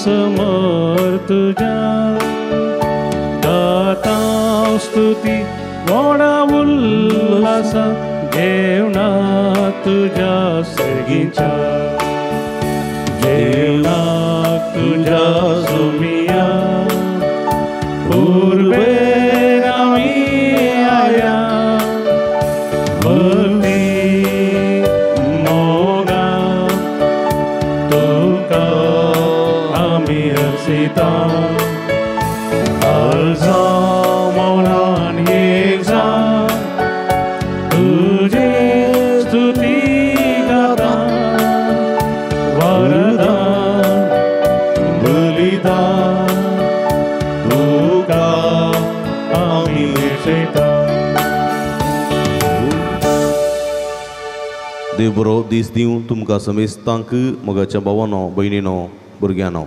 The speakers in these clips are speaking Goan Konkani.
समोर तुज्या गाता स्तुती व्हडा उल्हासा जेवणा तुज्या सेगीच्या जेवणा तुज्या सुमिया पूर्वे आमी आया भक्ती मोगा तुका आमी अर्सिता अर्जा मौनान एक जा तुझे स्तुती गाता वरदान बलिदान तुका आमी भेटयता. देव बरो दीस दिवं तुमकां समेस्तांक मोगाच्या भावानो भयणीनो भुरग्यांनो.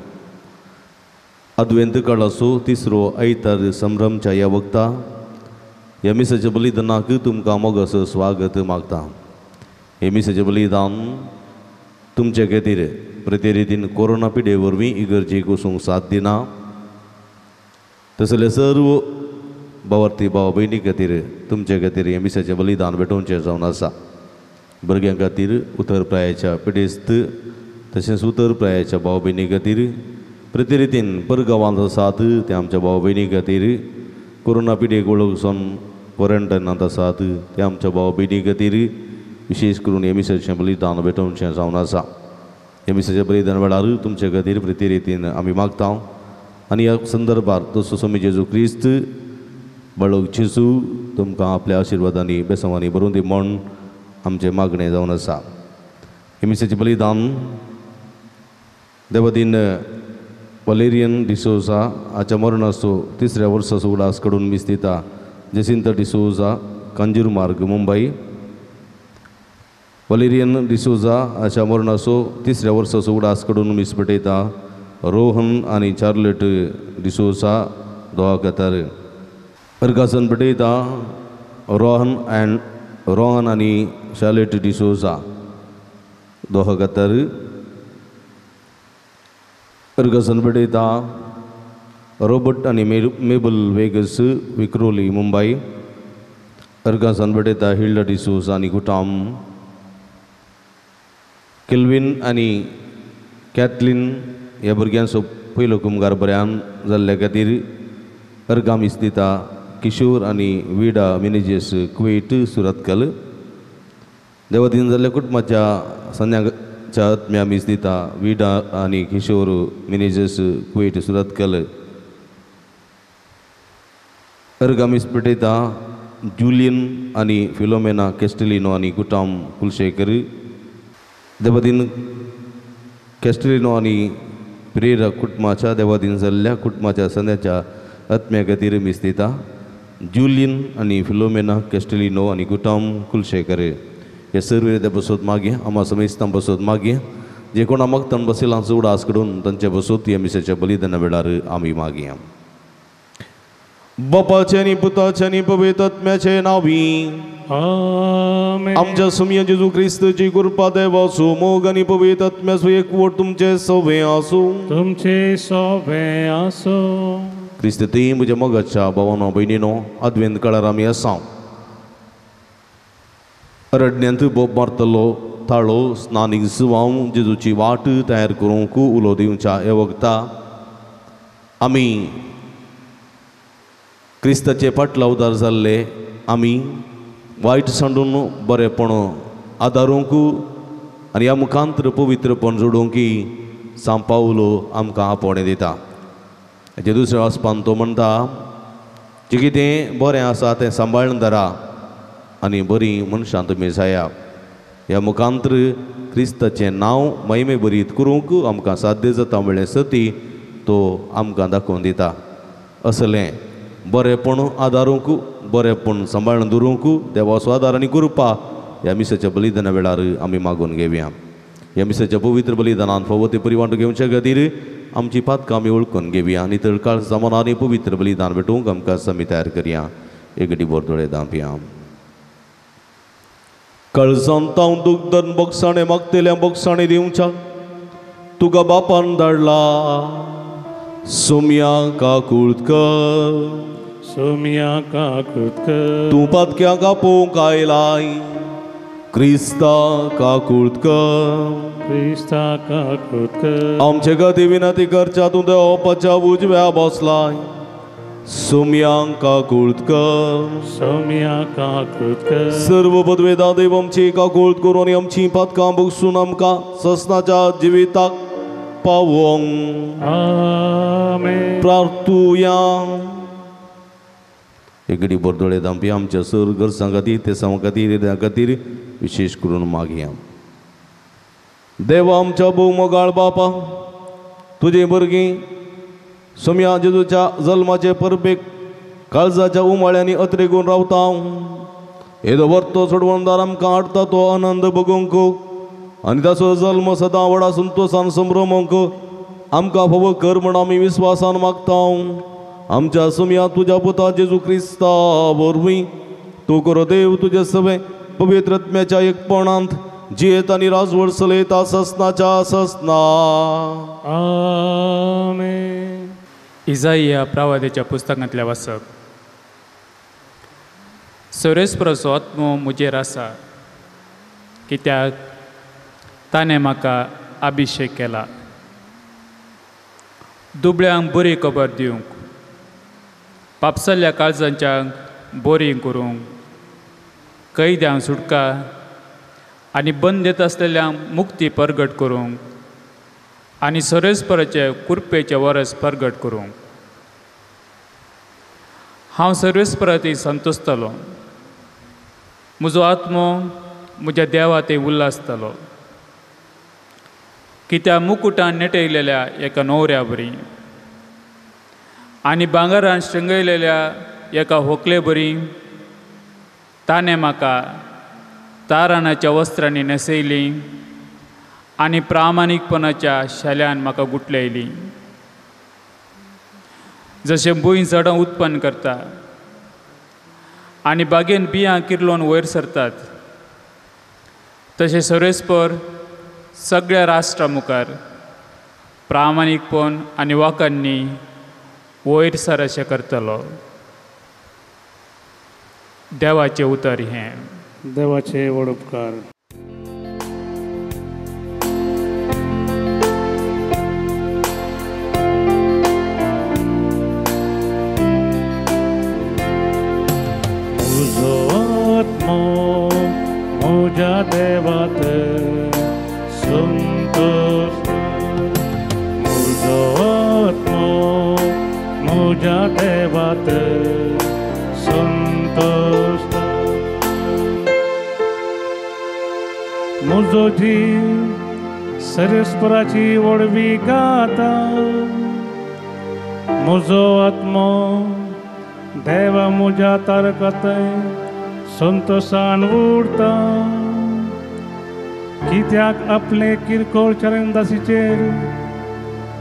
अद्वैत काळाचो तिसरो आयतार संभ्रमच्या ह्या वक्ता ह्या मिसाच्या बलिदानाक तुमकां मोगाचो स्वागत मागता. हे मिसाचें बलिदान तुमचे खातीर प्रतिरितीन कोरोना पिडे वरवीं इगर्जेक वचूंक साथ दिना तसले सर्व भावार्थी भाव भयणी खातीर तुमचे खातीर हें मिसाचें बलिदान भेटोवचें जावन आसा. भुरग्यां खातीर उतर प्रायाच्या पिडेस्त तशेंच उतर प्रायाच्या भाव भयणी खातीर प्रतिरितीन परगांवांत आसात ते आमच्या भाव भयणी खातीर कोरोना पिडेक वळखसून क्वॉरंटायनांत आसात ते आमच्या भाव भयणी खातीर विशेष करून हे मिसाचें बलिदान भेटोवचें जावन आसा. हे मिसाचें बलिदान वेळार तुमचे खातीर प्रतिरितीन आमी मागता आनी ह्या संदर्भार तसो स्वामी जेजू क्रिस्त बाळक जेजू तुमकां आपल्या आशिर्वादांनी बेसांवांनी भरून दी म्हूण आमचें मागणें जावन आसा. हे मिसाचें बलिदान देवादीन वलेरियन डिसोजा हाच्या मरणाचो तिसऱ्या वर्साचो उगडास कडून मीस दिता जेसिंता डिसोजा कांजूरमार्ग मुंबय. वलेरियन डिसोजा हाच्या मरणाचो तिसऱ्या वर्साचो उगडास कडून मीस पेटयता रोहन आनी चार्लेट डिसोजा दोहा कतार. अर्गासन पेटयता रोहन अँड रोहन आनी शार्लेट डिसोजा दोहा कतार. अर्गासन पेटयता रॉबर्ट आनी मेबल वेगस विक्रोली मुंबय. अर्गासन पेटयता हिल्डा डिसोजा आनी कुटाम. केल्विन आनी कॅथलीन ह्या भुरग्यांचो पयलो कुमगार बऱ्यान जाल्ल्या खातीर अर्गां मीस दिता किशोर आनी विडा मिनेजेस कुवेट सुरतकल. देवादीन जाल्ल्या कुटुंबाच्या संज्ञाच्या आत्म्या मीस दिता विडा आनी किशोर मिनेजेस कुवेट सुरतकल. अर्गां मीस पेटयता जुलियन आनी फिलोमेना कॅस्टेलिनो आनी कुटाम कुलशेखर. देवादीन कॅस्टेलिनो आनी प्रेरा कुटुंबाच्या देवादीन जाल्ल्या कुटुंबाच्या संद्याच्या आत्म्या खातीर मीस दिता जुलियन आनी फिलोमेना कॅस्टेलिनो आनी कुटाम कुलशेखर. हे सर्व त्या बसोत मागीर आमा समेस्तां बसोत मागीर जे कोणा मागतान बसयलां उडास कडून तांचे बसोत ह्या मिसाच्या बलिदाना वेळार आमी मागया. बापाचे आनी पुताचे आनी पवित्र आत्म्याचे नांवी आमेन. आमच्या सुमिया जेजू क्रिस्तची कृपा देवाचो मोग आनी पवित्र आत्म्याचो एकवट तुमचे सवे आसूं. तुमचे सवे आसूं. क्रिस्त ती म्हज्या मोगाच्या भावानो भयणीनो अद्वैत काळार आमी आसा. अरण्यांत बोब मारतलो ताळो स्नानीक जुवांव जेजूची वाट तयार करूंक उलो दिवच्या ह्या वखता आमी क्रिस्ताचे फाटलावदार जाल्ले आमी वायट सांडून बरेपण आदारूंक आनी ह्या मुखांतर पवित्रपण जोडूंक सांव पावलो आमकां आपोवणें दिता. हेचे दुसऱ्या वाचपान तो म्हणटा जें कितें बरें आसा तें सांबाळून धरा आनी बरीं मनशां तुमी जाया. ह्या मुखांतर क्रिस्ताचें नांव महिमे बरीत करूंक आमकां साध्य जाता म्हळ्ळें सती तो आमकां दाखोवन दिता. असलें बरेंपण आदारूंक बरेंपण सांबाळून दवरूंक देवाचो आदार आनी कृपा ह्या मिसाच्या बलिदाना वेळार आमी मागून घेवया. ह्या मिसाच्या पवित्र बलिदानान फावो ते परी वांटो घेवचे खातीर आमची पातकां आमी वळखून घेवया आनी तळकाळ सामान आनी पवित्र बलिदान भेटोवंक आमकां समी तयार करया. एक घडी बोर दोळे धांपया. कळसांत हांव दुखदन बोगसाणे मागतल्या बोगसाणे दिवच्या तुका बापान धाडला. सोम्या काकूळत कर, सोम्या काकूळत कर. तूं पातक्यांक आपोवंक आयलाय, क्रिस्ता काकूळत कर, क्रिस्ता काकूळत कर. आमचे गती विनंती करच्या तूं देवपाच्या उजव्या बसलाय, सोम्यांक काकूळत कर, सोम्या काकूळत कर. सर्व पदवेदा देव आमची काकूळत करून आनी आमची पातकां बगसून आमकां ससनाच्या जिविताक पावोंक. आमेन. प्रार्थुया. एकडे बरदोळे दामपी आमच्या सर गरजां खातीर, तेसांव खातीर, हृदया खातीर विशेश करून मागया. देवा आमच्या भोव मोगाळ बापा, तुजे भुरगीं सोम्या जेजूच्या जल्माचे परबेक काळजाच्या उमाळ्यांनी अत्रेगून रावता. येदो वर्तो सोडवणदार आमकां हाडटा तो आनंद भोगूंक आनी ताचो जल्म सदां व्हडा संतोशान संभ्रमूंक आमकां फावो कर म्हण आमी विस्वासान मागता. आमच्या सोम्या तुज्या पुता जेजू क्रिस्ता वरवीं तूं करो देव तुजे सवे पवित्र आत्म्याच्या एकपणांत जियेत आनी राजवट चलयता ससनाच्या ससना. आमेन. इजाइया प्रवाद्याच्या पुस्तकांतल्या वाचप. सर्वेस्पराचो आत्मो म्हजेर आसा, कित्याक ताणें म्हाका अभिशेक केला दुबळ्यांक बरी खबर दिवंक, पापसल्ल्या काळजांच्यांक बरी करूंक, कैद्यांक सुटका आनी बंदेत आसलेल्यांक मुक्ती परगट करूंक आनी सर्वेस्पराचे कुरपेचे वरस परगट करूंक. हांव सर्वेस्पराती संतोशतलो, म्हजो आत्मो म्हज्या देवा ते उल्हासतलो, कित्याक मुकुटान नेटयलेल्या एका न्हवऱ्या बरी आनी भांगरान शृंगयलेल्या एका होकले बरी ताणें म्हाका ताराणाच्या वस्त्रांनी न्हेसयली आनी प्रामाणीकपणाच्या शाल्यान म्हाका गुटलायली. जशें भूंय झाडां उत्पन्न करता आनी बागेन बियां किर्लोन वयर सरतात, तशें सर्वेस्पर सगळ्या राष्ट्रा मुखार प्रामाणीकपण आनी वाकांनी वयर सर अशें करतलो. देवाचें उतर हें. देवाचे व्हड उपकार. म्हजो आत्मो म्हज्या देवात संतोष, म्हजो आत्मो म्हज्या देवात संतोष. म्हजो जीव सर्वेस्पराची व्हडवी गाता, म्हजो आत्मो देवा म्हज्या तारकात संतोशान उरता. कित्याक आपले किरकोळ चरणदासीचेर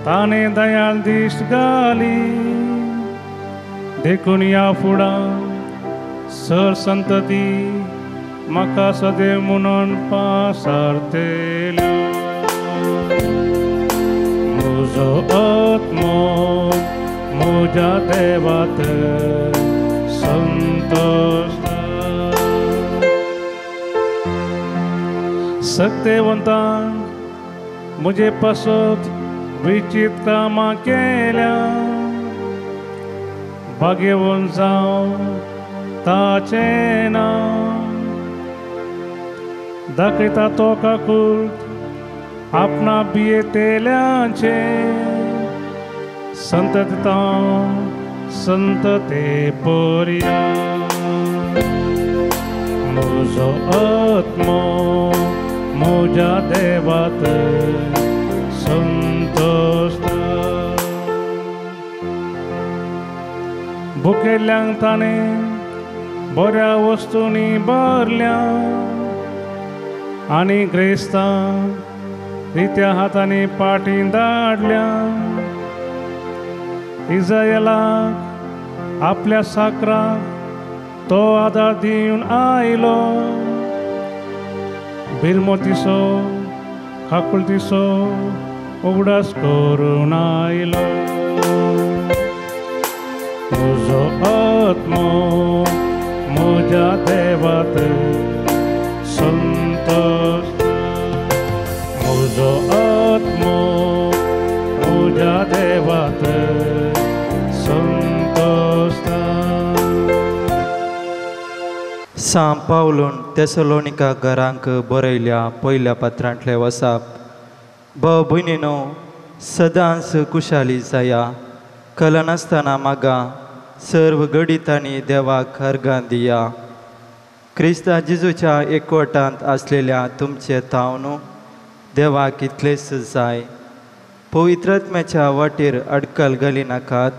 ताणें दयाळ दिश्ट घाली, देखून ह्या फुडां सर संतती म्हाका सदैव म्हणून पासारतली. म्हजो आत्मो म्हज्या देवात संतोष. सक्तेवंतान म्हजे पासत विचित कामां केल्या, भाग्यवंत जावं ताचें नांव. दाखयता तो काकूळट आपणा भियेतेल्यांचे, संतता संतते पर्यंत. म्हजो आत्मो म्हज्या देवात संतोषता. भुकेल्ल्यांक ताणें बऱ्या वस्तूंनी भरल्या आनी ग्रेस्तांक रित्या हातांनी पाटी धाडल्या. इज्रायलाक आपल्या साकराक तो आदार दिवन आयलो. बिरमोतीचो काकुळतीचो उगडास करून आयलो. म्हजो आत्मो म्हज्या देवात संतोष, म्हजो आत्मो म्हज्या देवात संतोषता. सां पावलून तेसलोनिका घरांक बरयल्या पयल्या पत्रांतले वसाप. भाव भयणीनो, सदांच खुशाली जाया, कलनासतना मागा, सर्व घडितांनी देवाक अर्गां दिया. क्रिस्ता जेजूच्या एकवटांत आसलेल्या तुमचे तावन देवाक इतलेच जाय. पवित्रात्म्याच्या वाटेर अडकल घालिनाकात,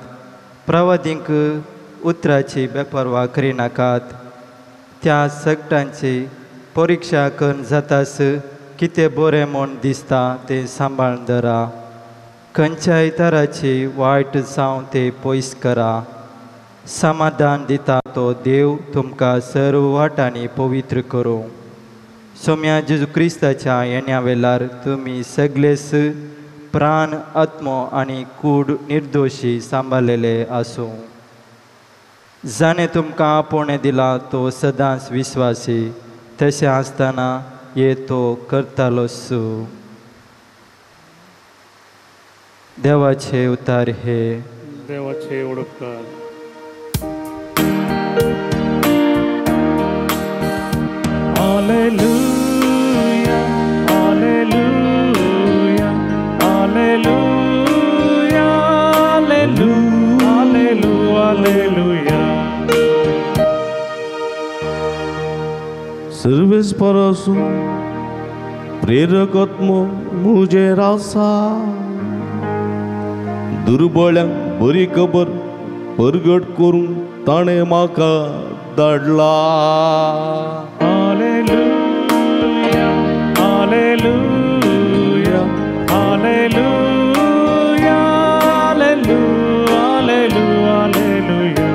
प्रवादींक उतराची बेपर्वा करिनाकात. त्या सगटांची परिक्षा करून जातास कितें बरें म्हूण दिसता तें सांबाळून धरा. खंयच्याय तराची वायट जावं ते पयस करा. समाधान दिता तो देव तुमकां सर्व वाटांनी पवित्र करूं. सोम्या जेजू क्रिस्ताच्या येण्या वेळार तुमी सगळेच प्राण, आत्मो आनी कूड निर्दोशी सांबाळलेले आसूं. जाणें तुमकां आपोवणें दिलां तो सदांच विस्वासी, तशें आसतना ये तो करतालो सू. देवाचे उतार हे. देवाचे उडपकार. Hallelujah, hallelujah, hallelujah, hallelujah, hallelujah. Service परसू प्रेरकत्म मुजेर आसा, दुर्बळ्यांक बरी खबर परगट करूंक ताणें म्हाका धाडला. Hallelujah, hallelujah, hallelujah, hallelujah, hallelujah.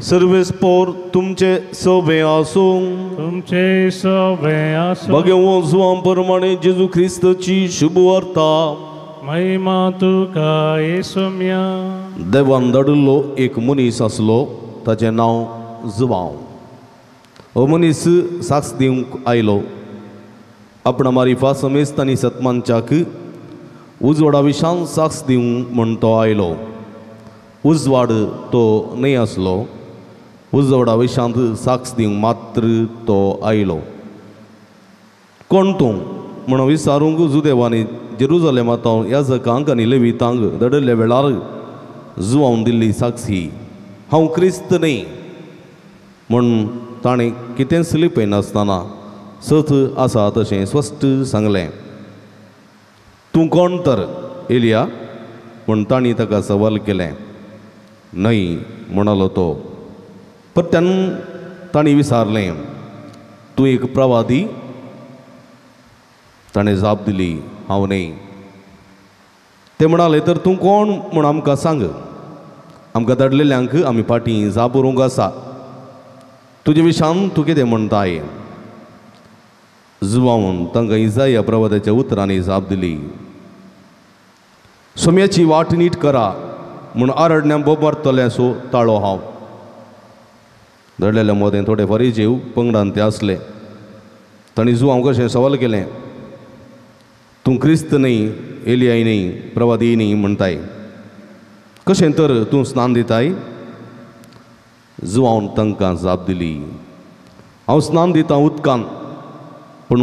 Service पोर तुमचे सवे आसूं, तुमचे सवे आसूं. भगवान जुवां प्रमाणे जेजू ख्रिस्ताची शुभवार्ता. महिमा तुका येसुम्या. देवान धाडिल्लो एक मनीस आसलो, ताचें नांव जुवांव. हो मनीस साक्ष दिवंक आयलो. आपणा मारिफा समेस्त आनी सतमानच्याक उजवाडा विशान साक्ष दिवंक म्हूण तो आयलो. उजवाड तो न्हय आसलो, उजवाडा विशांत साक्ष दिवंक मात्र तो आयलो. कोण तूं म्हूण विचारूंक जुदेवांनी जेरुजलेमांत याजकांक आनी लेवितांक धाडिल्ल्या वेळार जुवावन दिल्ली साक्षी, हांव क्रिस्त न्हय म्हूण ताणें कितेंच लिपयनासतना सत आसा तशें स्पश्ट सांगलें. तूं कोण तर एलिया म्हूण तांणी ताका सवाल केलें. न्हय म्हणालो तो. परत्यान तांणी विचारलें, तूं एक प्रवादी? ताणें जाप दिली, हांव न्हय. ते म्हणाले, तर तूं कोण म्हूण आमकां सांग, आमकां धाडलेल्यांक आमी फाटीं जाप बरोवंक आसा. तुजे विशान तूं कितें म्हणटाय? जुवावन तांकां इजाया प्रवादाच्या उतरांनी जाप दिली, सोम्याची वाट नीट करा म्हूण आरडण्या बोब मारतलें सो ताळो हांव. धाडलेल्या मदें थोडे फारीजेव पंगडान ते आसले. तांणी जुवांव कशें सवाल केलें, तूं क्रिस्त न्हय, एलियाय न्हय, प्रवादी न्हय म्हणटाय, कशें तर तूं स्नान दिताय? जुवावन तांकां जाप दिली, हांव स्नान दितां उदकान, पूण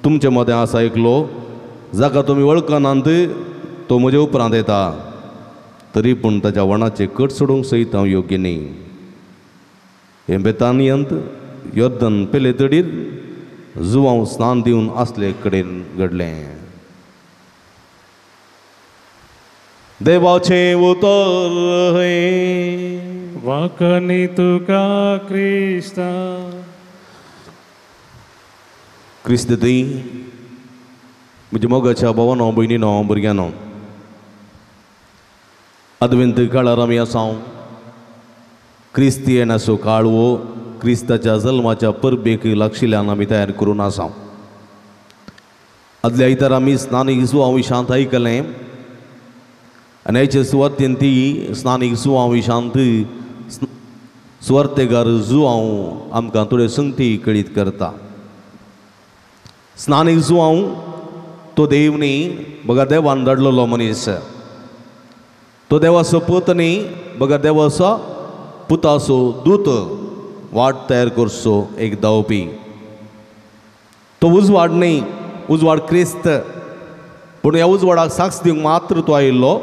तुमचे मदें आसा एकलो जाका तुमी वळखनात, तो म्हजे उपरांत येता, तरी पूण ताच्या वणाचे कट सोडूंक सयत हांव योग्य न्हय. हें बेतानियंत योर्दन पेले तडीर जुवांव स्नान दिवन आसले कडेन घडलें. देवाचें उतर हें. वाकनी तुका क्रिस्ता. क्रिस्त थंय म्हज्या मोगाच्या भावानो, भयणीनो, भुरग्यांनो, आदवेंत काळार आमी आसा. क्रिस्ती येणाचो काळ हो क्रिस्ताच्या जल्माच्या परबेक लागशिल्ल्यान आमी तयार करून आसा. आदल्या आयतारा आमी स्नानीक जुवांव विशांत आयकलें आनी आयचे सुवातेन ती स्नानीक जुवांव विशांत सुवार्तेगार जुवांव आमकां थोड्यो संगती कळीत करता. स्नानीक जुवांव तो देव न्ही बगर देवान धाडलेलो मनीस, तो देवाचो पूत न्ही बगर देवाचो पुताचो दूत वाट तयार करचो एक धांवपी. तो उजवाड न्ही, उजवाड क्रिस्त, पूण ह्या उजवाडाक साक्ष दिवंक मात्र तो आयिल्लो.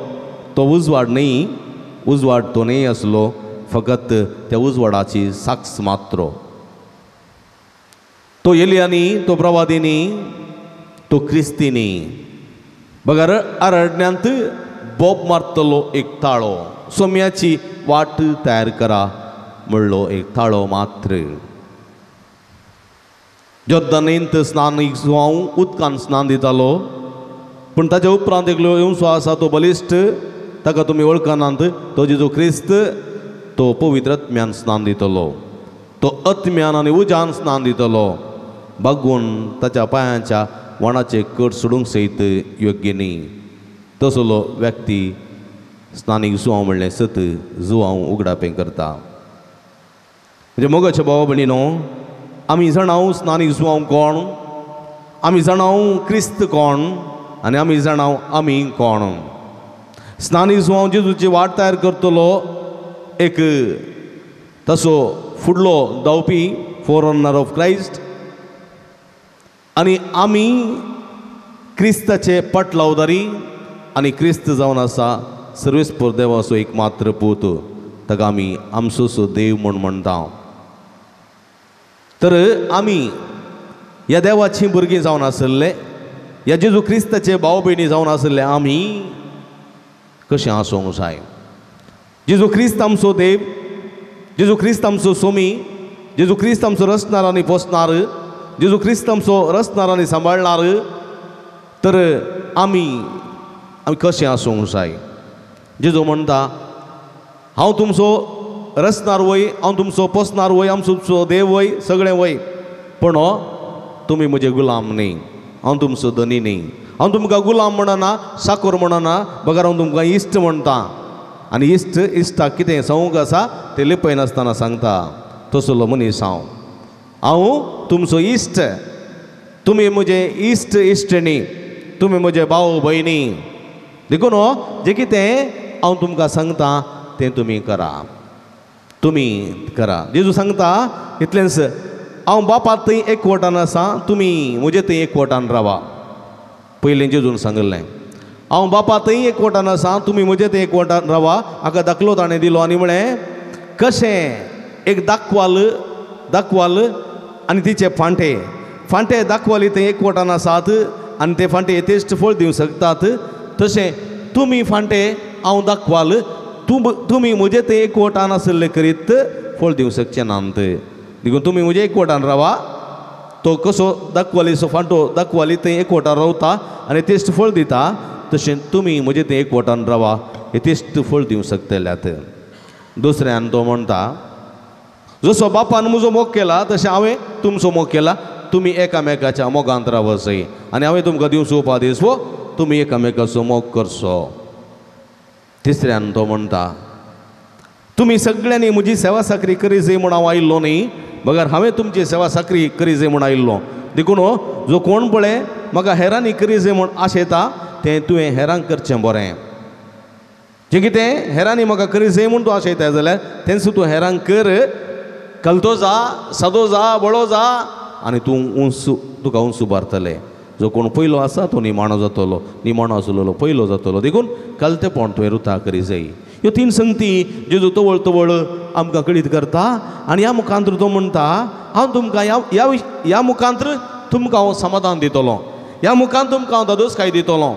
तो उजवाड न्ही, उजवाड तो न्ही आसलो, फकत त्या उजवाडाची साक्ष मात्र. तो एलिया न्ही, तो प्रवादी न्ही, तो क्रिस्ती न्ही, बगर अरण्यांत बोब मारतलो एक ताळो, सोम्याची वाट तयार करा म्हणलो एक ताळो मात्र. जोर्दनींत स्नान हांव उदकान स्नान दितालो, पूण ताच्या उपरांत एकलो येवचो आसा तो बलिश्ट, ताका तुमी वळखनात, तो जेजू क्रिस्त, तो पवित्र आत्म्यान स्नान दितलो, तो आत्म्यान आनी उज्यान स्नान दितलो, बागून ताच्या पांयांच्या वणाचे कट सोडूंक सयत योग्य न्ही. तसलो व्यक्ती स्नानीक जुवांव म्हणलें सत जुवांव उगडापें करता. म्हणजे मोगाच्या भावा भयणीनो, आमी जाणाव स्नानीक जुवांव कोण, आमी जाणाव क्रिस्त कोण, आनी आमी जाणाव आमी कोण. स्नानीक जुवांव जेजूची वाट तयार करतलो एक तसो फुडलो धांवपी, फोररनर ऑफ क्रायस्ट, आनी आमी क्रिस्ताचे पटलावदारी आनी क्रिस्त जावन आसा सर्वेस्पर देवाचो एक मात्र पूत, ताका आमी आमचो देव म्हूण म्हणटा. तर आमी ह्या देवाची भुरगीं जावन आशिल्ले, ह्या जेजू क्रिस्ताचे भाव भयणी जावन आशिल्ले आमी कशें आसूंक जाय. जेजू क्रिस्त आमचो देव, जेजू क्रिस्त आमचो सोमी, जेजू क्रिस्त आमचो रचणार आनी पोसणार, जेजू क्रिस्त आमचो रचणार आनी सांबाळणार. तर आमी आमी कशें आसूंक जाय. जेजू म्हणटा हांव तुमचो रचणार वय, हांव तुमचो पोसणार वय, हांव तुमचो देव वय, सगळें वय, पूण तुमी म्हजे गुलाम न्ही, हांव तुमचो धनी न्ही. हांव तुमकां गुलाम म्हणना, साकोर म्हणना, बगर हांव तुमकां इश्ट म्हणटा. आनी इश्ट इश्टाक कितें सांगूंक आसा तें लिपयनासतना सांगता. तसलो मनीस हांव, हांव तुमचो इश्ट, तुमी म्हजे इश्ट इश्टिणी, तुमी म्हजे भाव भयणी. देखून जें कितें हांव तुमकां सांगता तें तुमी करा, तुमी करा. जेजू सांगता इतलेंच, हांव बापा थंय एकवटान आसा, तुमी म्हजे थंय एकवटान रावा. पयलीं जेजून सांगिल्लें, हांव बापा थंय एकवटान आसा, तुमी म्हजे थंय एकवटान रावा. हाका दाखलो ताणें दिलो आनी म्हळें कशें एक दाखवाल दाखवाल आनी तिचे फांटे फांटे दाखवाली थंय एकवटान आसात आनी ते फांटे यथेश्ट फळ दिवंक शकतात, तशें तुमी फांटे हांव दाखवाल, तुमी म्हजे थंय एकवटान आशिल्ले करीत फळ दिवंक शकचे नात. देखून तुमी म्हजे एकवटान रावा. तो कसो दाखवालीचो फांटो दाखवाली थंय एकवटान रावता आनी यथेश्ट फळ दिता, तशें तुमी म्हजे थंय एकवटान रावा, यथेश्ट फळ दिवंक शकतल्यात. दुसऱ्यान तो म्हणटा जसो बापान म्हजो मोग केला तशें हांवें तुमचो मोग केला, तुमी एकामेकाच्या मोगांत रावसय आनी हांवें तुमकां दिवचो उपादेश वो तुमी एकामेकाचो मोग करचो. तिसऱ्यान तो म्हणटा तुमी सगळ्यांनी म्हजी सेवा साकरी करी जाय म्हूण हांव आयिल्लो न्ही, बगर हांवें तुमची सेवा साकरी करी जाय म्हूण आयिल्लो. देखून जो कोण पळय म्हाका हेरांनी करी जाय म्हूण आशेता तें तुवें हेरांक करचें बरें. जें कितें हेरांनी म्हाका करी जाय म्हूण तूं आशेता जाल्यार तेंच तूं हेरांक कर. कलतो जा, सादो जा, बळो जा आनी तूं उंच, तुका उंच उबारतले. जो कोण पयलो आसा तो निमाणो जातलो, निमाणो आसलेलो पयलो जातलो. देखून कलतेपण तुवें रुता करी जाय. ह्यो तीन संगती जेजू तवळ तवळ आमकां कळीत करता आनी ह्या मुखांत्र तो म्हणटा हांव तुमकां ह्या ह्या मुखांत्र तुमकां हांव समाधान दितलो, ह्या मुखांत तुमकां हांव दादोसकाय दितलो.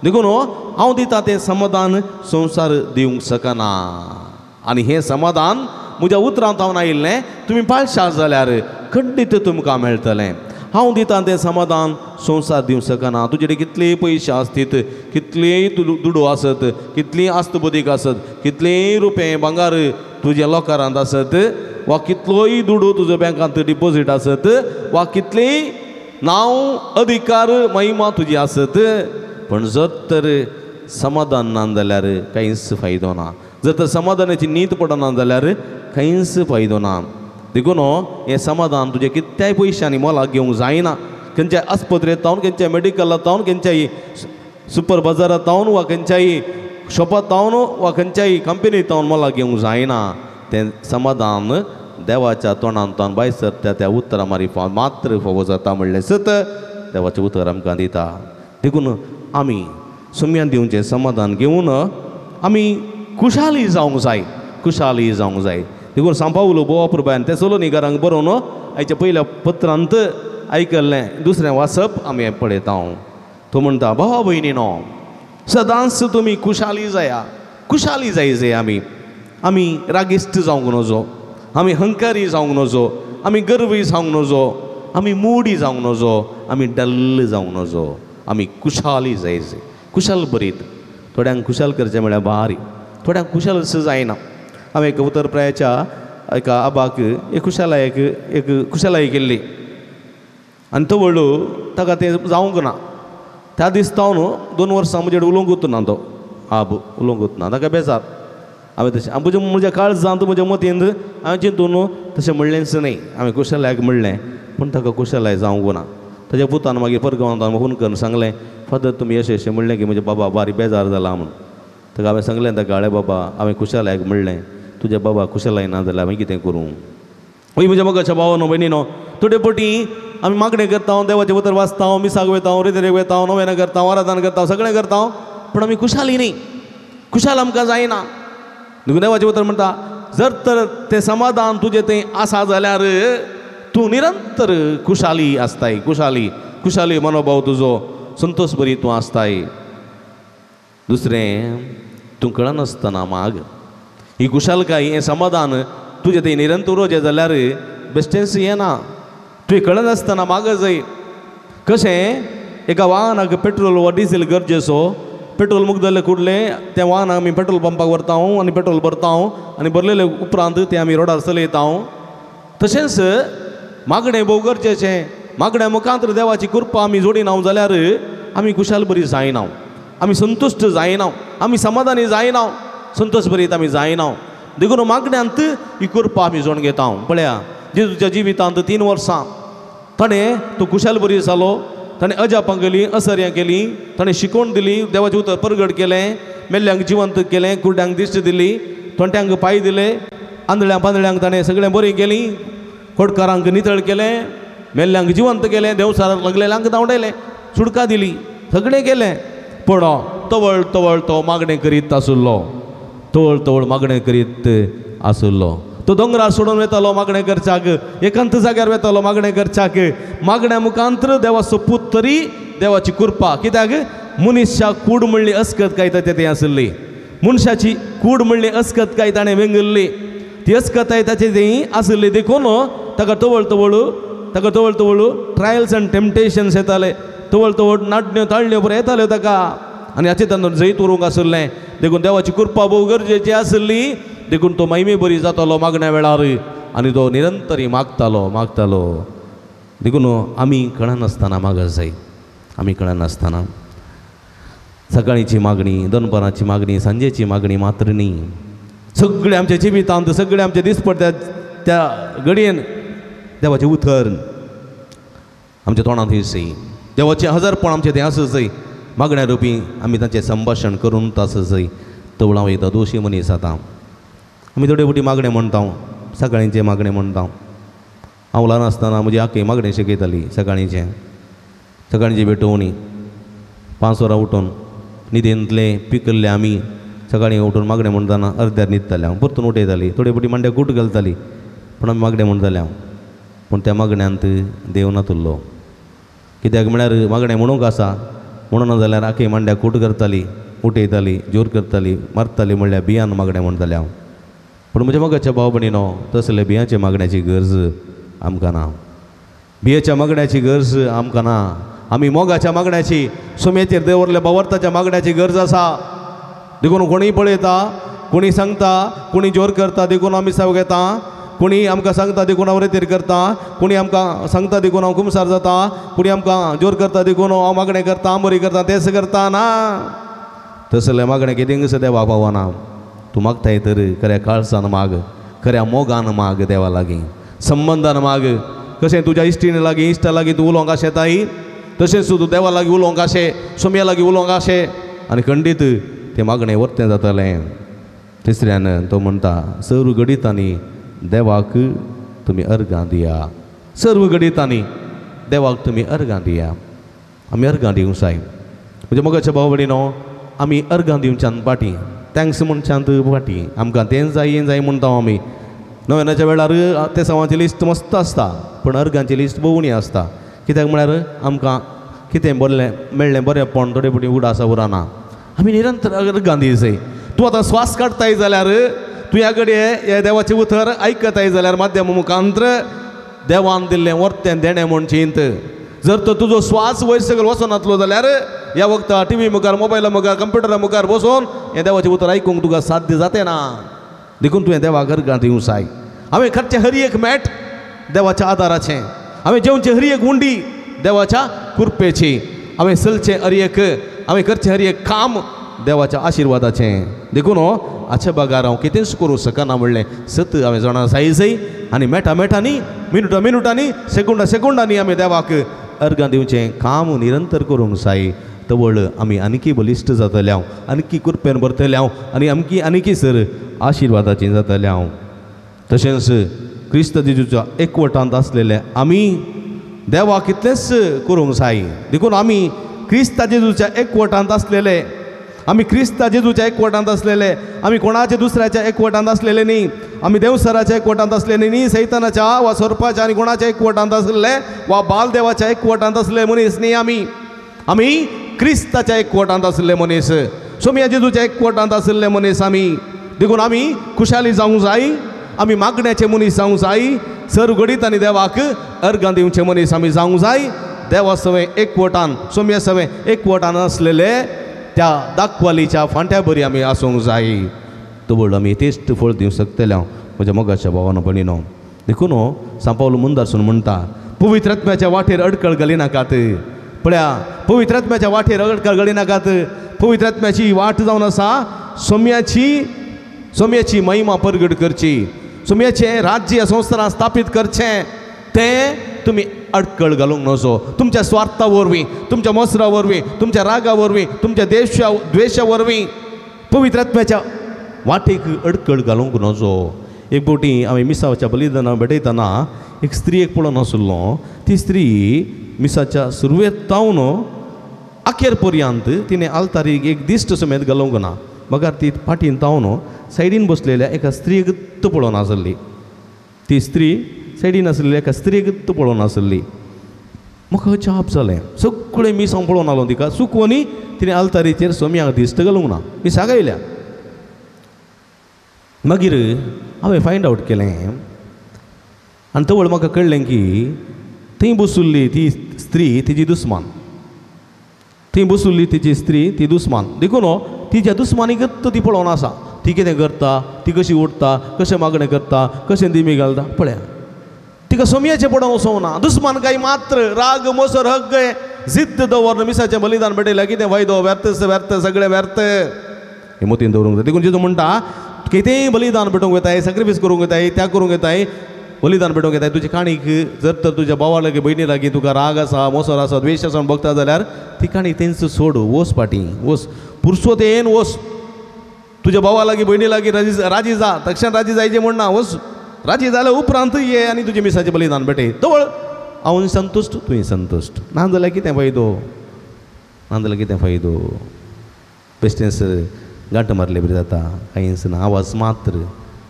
देखून हांव दिता तें समाधान संवसार दिवंक शकना आनी हें समाधान म्हज्या उतरांत हांव आयिल्लें, तुमी पाळशात जाल्यार खंडीत तुमकां मेळटलें. हांव दिता तें समाधान संवसार दिवंक शकना. तुजे कडेन कितलेय पयशे आसतीत, कितलेय दुडू आसत, कितलीय आस्त बुदीक आसत, कितलेय रुपये भांगार तुज्या लोकारांत आसत, वा कितलोय दुडू तुजो बँकांत डिपोजीट आसत वा कितलीय नांव अधिकार महिमा तुजी आसत, पण जर तर समाधान ना जाल्यार कांयच फायदो ना. जर तर समाधानाची नीत पडना जाल्यार कांयच फायदो ना. देखून हें समाधान तुजें कितल्याय पयशांनी मोलाक घेवंक जायना. खंयच्याय आस्पत्रेंत तावन, खंयच्याय मेडिकलांत तावन, खंयच्याय सुपर बाजारांत तावन वा खंयच्याय शॉपांत तावन वा खंयच्याय कंपनीत तावन मोलाक घेवंक जायना. तें समाधान देवाच्या तोंडान तावन भायर सरता त्या उतरां मारिफात मात्र फावो जाता म्हणलें सत देवाचें उतर आमकां दिता. देखून आमी सुम्यान दिवचें समाधान घेवन आमी खुशाली जावंक जाय, खुशाली जावंक जाय. देखून सांपावलो भोव अपुरबायेन तेसलोनिकारांक बरोवन आयच्या पयल्या पत्रांत आयकल्लें दुसरें वाचप आमी पळयता. तो म्हणटा, भावा भयणीनो, सदांच तुमी खुशाली जाया, खुशाली जाय जाय. आमी आमी रागिश्ट जावंक नजो, आमी हंकारी जावंक नजो, आमी गर्वी जावंक नजो, आमी मोडी जावंक नजो, आमी डल्ल जावंक नजो. आमी खुशाली जाय जाय, खुशाल बरीत. थोड्यांक खुशाल करचें म्हळ्यार भारी, थोड्यांक खुशाल जायना. हांवें एक उतर प्रायाच्या एका आबाक एक खुशालायक एक खुशालाय केल्ली आनी तो व्हडलो ताका तें जावंक ना. त्या दीस तावन 2 वर्सां म्हजे कडेन उलोवंकूच ना तो आब, उलोवंकूच ना, ताका बेजार. हांवें तशें म्हज्या म्हज्या काळजांत म्हज्या मतींत हांवें चिंतून तशें म्हणलेंच न्हय. हांवें कुशलायक म्हणलें, पूण ताका कुशलाय जावंक ना. ताज्या पुतान मागीर परगांवांत फोन करून सांगलें, फादर तुमी अशें अशें म्हणलें की म्हज्या बाबा बारी बेजार जाला म्हूण. ताका हांवें सांगलें ताका, आळे बाबा हांवें कुशलायक म्हणलें, तुज्या बाबा कुशलाय ना जाल्यार हांवें कितें करूं. हय म्हज्या मोगाच्या भावानो भयणीनो, थोडे पटी आमी मागणें करता, देवाचें उतर वाचता, मिसाक वयता, रेंदेरेक वयता, नोवेनां करता, आराधना करता, सगळें करता, पूण आमी खुशाली न्ही, खुशाल आमकां जायना. देखून देवाचें उतर म्हणटा, जर तर तें समाधान तुजें थंय आसा जाल्यार तूं निरंतर खुशाली आसताय, खुशाली खुशाली मनोभाव तुजो संतोश बरी तूं आसताय. दुसरें, तूं कळनासतना माग. ही खुशालकाय हें समाधान तुजें थंय निरंतर उरोचें जाल्यार बेश्टेंच येना. तुवें कळनासतना माग जाय. कशें एका वाहनाक पेट्रोल वा डिझेल गरजेचो, पेट्रोल मुगदल्लें कुडलें तें वाहन आमी पेट्रोल पंपाक व्हरता आनी पेट्रोल भरता आनी भरलेले उपरांत तें आमी रोडार चलयता. तशेंच मागणें भोव गरजेचें. मागण्या मुखांत देवाची कृपा आमी जोडिना जाल्यार आमी खुशाल बरी जायना, आमी संतुश्ट जायना, आमी समाधानी जायना, संतोश बरीत आमी जायना. देखून मागण्यांत ही कृपा आमी जोडून घेता. पळया जेजूच्या जिवितांत 3 वर्सां ताणें तो खुशाल बरी जालो, ताणें अजापां केलीं, असर्यां केलीं, ताणें शिकोवन दिली, देवाचें उतर परगट केलें, मेल्ल्यांक जिवंत केलें, कुड्ड्यांक दिश्ट दिली, तोंट्यांक पांय दिले, आंधळ्यां पांदळ्यांक ताणें सगळें बरीं केलीं, खोटकारांक नितळ केलें, मेल्ल्यांक जिवंत केलें, देवसाराक लागलेल्यांक धांवडायलें, सुटका दिली, सगळें केलें. पूण तवळ तवळ तो मागणें करीत आशिल्लो, तवळ तवळ मागणें करीत आशिल्लो. तो दोंगरार सोडून वेतालो मागणें करच्याक, एकांत जाग्यार वेतालो मागणें करच्याक. मागण्या मुखांतर देवाचो पूत तरी देवाची कृपा. कित्याक मनीसच्या कूड म्हणली अस्कत काय ताचें थंय आशिल्ली, मनशाची कूड म्हणली अस्कत काय ताणें वेंगल्ली, ती अस्कताय ताचे थंय आशिल्ली. देखून ताका तवळ तवळ ताका तवळ तवळ ट्रायल्स आनी टेम्पटेशन्स येताले, तवळ तवळ नाडण्यो ताळण्यो बरें येताल्यो ताका, आनी हाचे तातूंत जैत उरूंक आशिल्लें. देखून देवाची कृपा भोव गरजेची आशिल्ली. देखून तो महिमे बरी जातालो मागण्या वेळार आनी तो निरंतरी मागतालो मागतालो. देखून आमी कळनासतना मागत जाय. आमी कळनासतना सकाळीची मागणी, दनपाराची मागणी, सांजेची मागणी मात्र न्ही, सगळे आमच्या जिवितांत सगळे आमचे दिसपडत्या त्या घडयेन देवाचें उतर आमच्या तोंडांत येसय, देवाचें हजारपण आमचें तें आसत जाय. मागण्या रुपी आमी तांचें संभाशण करून आसत जाय. तवळां वयता दोशी मनीस आतां आमी थोडे फावटी मागणें म्हणटा, सकाळींचें मागणें म्हणटा. हांव ल्हान आसतना म्हजी आकी मागणें शिकयताली. सकाळींचें सकाळींची भेटवणी 5 वरां उठून न्हिदेंतलें पिकल्लें आमी सकाळीं उठून मागणें म्हणटना अर्द्यार न्हिदतालें हांव, परतून उठयताली, थोडे फावटी मांड्याक गूट घालताली, पूण आमी मागणें म्हणटालें हांव. पूण त्या मागण्यांत देव नातुल्लो. कित्याक म्हळ्यार मागणें म्हणूंक आसा, म्हणून जाल्यार आकी मांड्याक कूट करताली, उठयताली, जोर करताली, मारताली म्हणल्यार बियान मागणें म्हणटालें हांव. पूण म्हज्या मोगाच्या भाव भयणीनो, तसले बियांच्या मागण्याची गरज आमकां ना, बियेच्या मागण्याची गरज आमकां ना. आमी मोगाच्या मागण्याची, सुमेचेर दवरल्या बावर्ताच्या मागण्याची गरज आसा. देखून कोणीय पळयता, कोणी सांगता, कोणी जोर करता, देखून आमी साव घेता. कोणी आमकां सांगता देखून हांव रेतेर करता, कोणी आमकां सांगता देखून हांव कुमसार जाता, कोणी आमकां जोर करता देखून हांव मागणें करता, आमोरी करता, तेंच करता ना. तसलें मागणें कितेंच देवाक पावना. तूं मागताय तर खऱ्या काळसान माग, खऱ्या मोगान माग, देवा लागीं संबंदान माग. कशें तुज्या इश्टीणी लागीं इश्टा लागीं तूं उलोवंक आशेताय तशेंच तूं देवा लागीं उलोवंक आशे, सोम्या लागीं उलोवंक आशे आनी खंडीत तें मागणें वर्तें जातलें. तिसऱ्यान तो म्हणटा सर्व घडितांनी देवाक तुमी अर्गां दिया, सर्व घडितांनी देवाक तुमी अर्गां दिया. आमी अर्गां दिवंक जाय. म्हणजे मोगाच्या भाव भयणीनो, आमी अर्गां दिवच्यान फाटीं, thanks म्हणच्यान फाटीं, आमकां तें जाय हें जाय म्हणटा आमी. नव्यानाच्या वेळार ते सवांची लिस्ट मस्त आसता पूण अर्गांची लिस्ट भोव उणी आसता. कित्याक म्हळ्यार आमकां कितें बरलें मेळ्ळें बरेंपण थोडे फावटी उडासा उरना. आमी निरंतर अर्गां दिवंक जाय. तूं आतां स्वास काडटाय जाल्यार, तूं ह्या घडये हे देवाचें उतर आयकताय जाल्यार माध्यम मुखांत्र देवान दिल्लें वर्तें देणें म्हूण चिंत. जर तर तुजो स्वास वयर सकयल वचनातलो जाल्यार ह्या वखता टी व्ही मुखार, मोबायला मुखार, कंप्युटरा मुखार बसून हें देवाचें उतर आयकूंक तुका साध्य जातें ना. देखून तुवें देवाक अर्गां दिवंक जाय. हांवें खर्चें हर एक मेट देवाच्या आदाराचें, हांवें जेवचें हर एक उंडी देवाच्या कृपेची, हांवें चलचें हर एक, हांवें करचें हर एक काम देवाच्या आशिर्वादाचें. देखून हाचे बगार हांव कितेंच करूंक शकना म्हणलें सत हांवें जाणा जाय जाय. आनी मेटा मेटांनी, मिनुटा मिनुटांनी, सेकुंडा सेकुंडांनी आमी देवाक अर्गां दिवचें काम निरंतर करूंक जाय. तवळ आमी आनीकी बलिश्ट जातले हांव, आनीकी कृपेन भरतले हांव आनी आमकी आनीकी सर आशिर्वादाची जातले हांव. तशेंच क्रिस्त जेजूच्या एकवटांत आसलेले आमी देवाक कितलेंच करूंक जाय. देखून आमी क्रिस्ता जेजूच्या एकवटांत आसलेले, आमी क्रिस्ता जेजूच्या एकवटांत आसलेले, आमी कोणाच्या दुसऱ्याच्या एकवटांत आसलेले न्ही, आमी देवसराच्या एकवटांत आसलेले न्ही, सैतानाच्या वा सोरपाच्या आनी कोणाच्या एकवटांत आसले वा बालदेवाच्या एकवटांत आसले मनीस न्ही. आमी आमी क्रिस्ताच्या एकवटांत आसले मनीस, सोम्या जेजूच्या एकवटांत आसले मनीस आमी. देखून आमी खुशाली जावंक जाय, आमी मागण्याचे मनीस जावंक जाय, सर घडीत आनी देवाक अर्गां दिवचे मनीस आमी जावंक जाय. देवा सवें एकवटान, सोम्या सवें एकवटान आसलेले त्या दाखवालीच्या फांट्या बरी आमी आसूंक जाय. तवळ आमी तेस्ट फळ दिवंक शकतले हांव म्हज्या मोगाच्या भावानो भयणीनो. देखून सांपावलो मुंदारसून म्हणटा पवित्र आत्म्याच्या वाटेर अडकळ घालिनाकात. पळया, पवित्र आत्म्याच्या वाटेर अडकळ घालिनाकात. पवित्र आत्म्याची वाट जावन आसा सोम्याची, सोम्याची महिमा परगट करची, सोम्याचें राज्य संवसारांत स्थापीत करचें. तें तुमी अडकळ घालूंक नजो. तुमच्या स्वार्था वरवीं, तुमच्या मसरा वरवीं, तुमच्या रागा वरवीं, तुमच्या देशा द्वेशा वरवीं पवित्र आत्म्याच्या वाटेक अडकळ घालूंक नजो. एक फावटी आमी मिसाच्या बलिदाना भेटयतना एक स्त्रीयेक पळोवन आसलो. ती स्त्री मिसाच्या सुरवेत तावन अखेर पर्यंत तिणें आल्तारीक एक दिश्ट समेत घालूंक ना, मगर ती फाटीन तावन सायडीन बसलेल्या एका स्त्रीयेक पळोवन आसली. ती स्त्री सायडीन आसलेल्या एका स्त्रीयेक पळोवन आसली. म्हाका अजाप जालें. सगळें मीस हांव पळोवन आलो तिका चुकून तिणें आल्तारीचेर सोम्याक दिश्ट घालूंक ना, मिसाक आयल्या. मागीर हांवें फायंड आवट केलें आनी तवळ म्हाका कळ्ळें की थंय बसुल्ली ती स्त्री तिजी दुस्मान, थंय बसुल्ली तिजी स्त्री ती दुस्मान. देखून तिज्या दुस्मानीकच ती पळोवन आसा. ती कितें करता, ती कशी उठता, कशें मागणें करता, कशें दिमी घालता पळया. तिका सोमयाचें पडोवन वचोंक ना. दुस्मान काय मात्र राग मोसर हग्ग जिद्द दवरन मिसाचें बलिदान भेटयल्यार कितें फायदो? व्यर्थ व्यर्थ, सगळें व्यर्थ. हें मतीन दवरूंक जाय. देखून जेजू म्हणटा कितेंय बलिदान भेटोवंक येताय, सॅक्रिफायस करूंक येताय, त्याग करूंक येताय, बलिदान भेटोवंक येताय. तुजे काणीक जर तर तुज्या भावा लागीं भयणी लागीं तुका राग आसा, मोसर आसा, द्वेश आसा म्हूण बगता जाल्यार ती काणी तेंच सोड, वोस फाटीं वोस, पुरसोतेन वोस. तुज्या भावा लागीं भयणी लागीं राजी राजी जा, तक्षण राजी जायचें म्हूण ना, वोस. राजी जाल्या उपरांत ये आनी तुजें मिसाचें बलिदान भेटय. तवळ हांव संतुश्ट, तुवें संतुश्ट. ना जाल्यार कितें फायदो? ना जाल्यार कितें फायदो? बेश्टेंच गांठ मारले बरी जाता, कांयच ना, आवाज मात्र,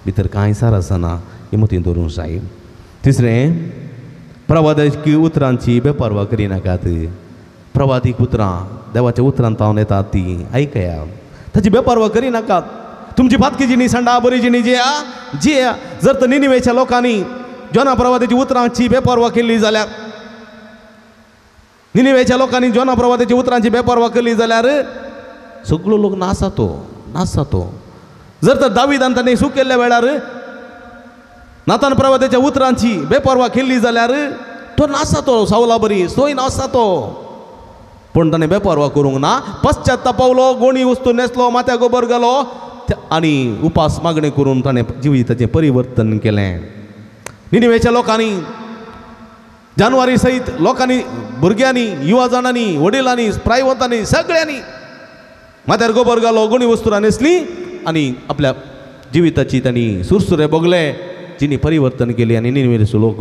भितर कांय सार आसना. हें मतीन दवरूंक जाय. तिसरें, प्रवादीक उतरांची बेपारवा करिनाकात. प्रवादीक उतरां देवाच्या उतरान तावन येतात ती आयकया, ताची बेपारवा करिनाकात. तुमची पातकी जिणी सांडा, बरी जिणी जिया जिया. जर तर निनिवेच्या लोकांनी जोना प्रवादाची उतरांची बेपारवा केल्ली जाल्यार, निनिवेच्या लोकांनी जोना प्रवादाची उतरांची बेपारवा केल्ली जाल्यार सगळो लोक नासा तो, नासा तो. जर तर दावीदान ताणें चूक केल्ल्या वेळार नातान प्रवाद्याच्या उतरांची बेपर्वा केल्ली जाल्यार तो नासा तो सावला बरी सोय नासा तो. पूण ताणें बेपर्वा करूंक ना, पश्चाताप पावलो, गोणी वस्तू नेसलो, माथ्या गोबर घालो आनी उपास मागणें करून ताणें जिविताचें परिवर्तन केलें. निनिवेच्या लोकांनी, जानवारी सयत लोकांनी, भुरग्यांनी, युवा जाणांनी, वडिलांनी, प्रायवंतांनी, सगळ्यांनी माथ्यार गोबर घालो, गोणी वस्तुरां न्हेसली आनी आपल्या जिविताची तांणी सुरसुरे भोगले, जिणी परिवर्तन केली आनी निनिवेचो लोक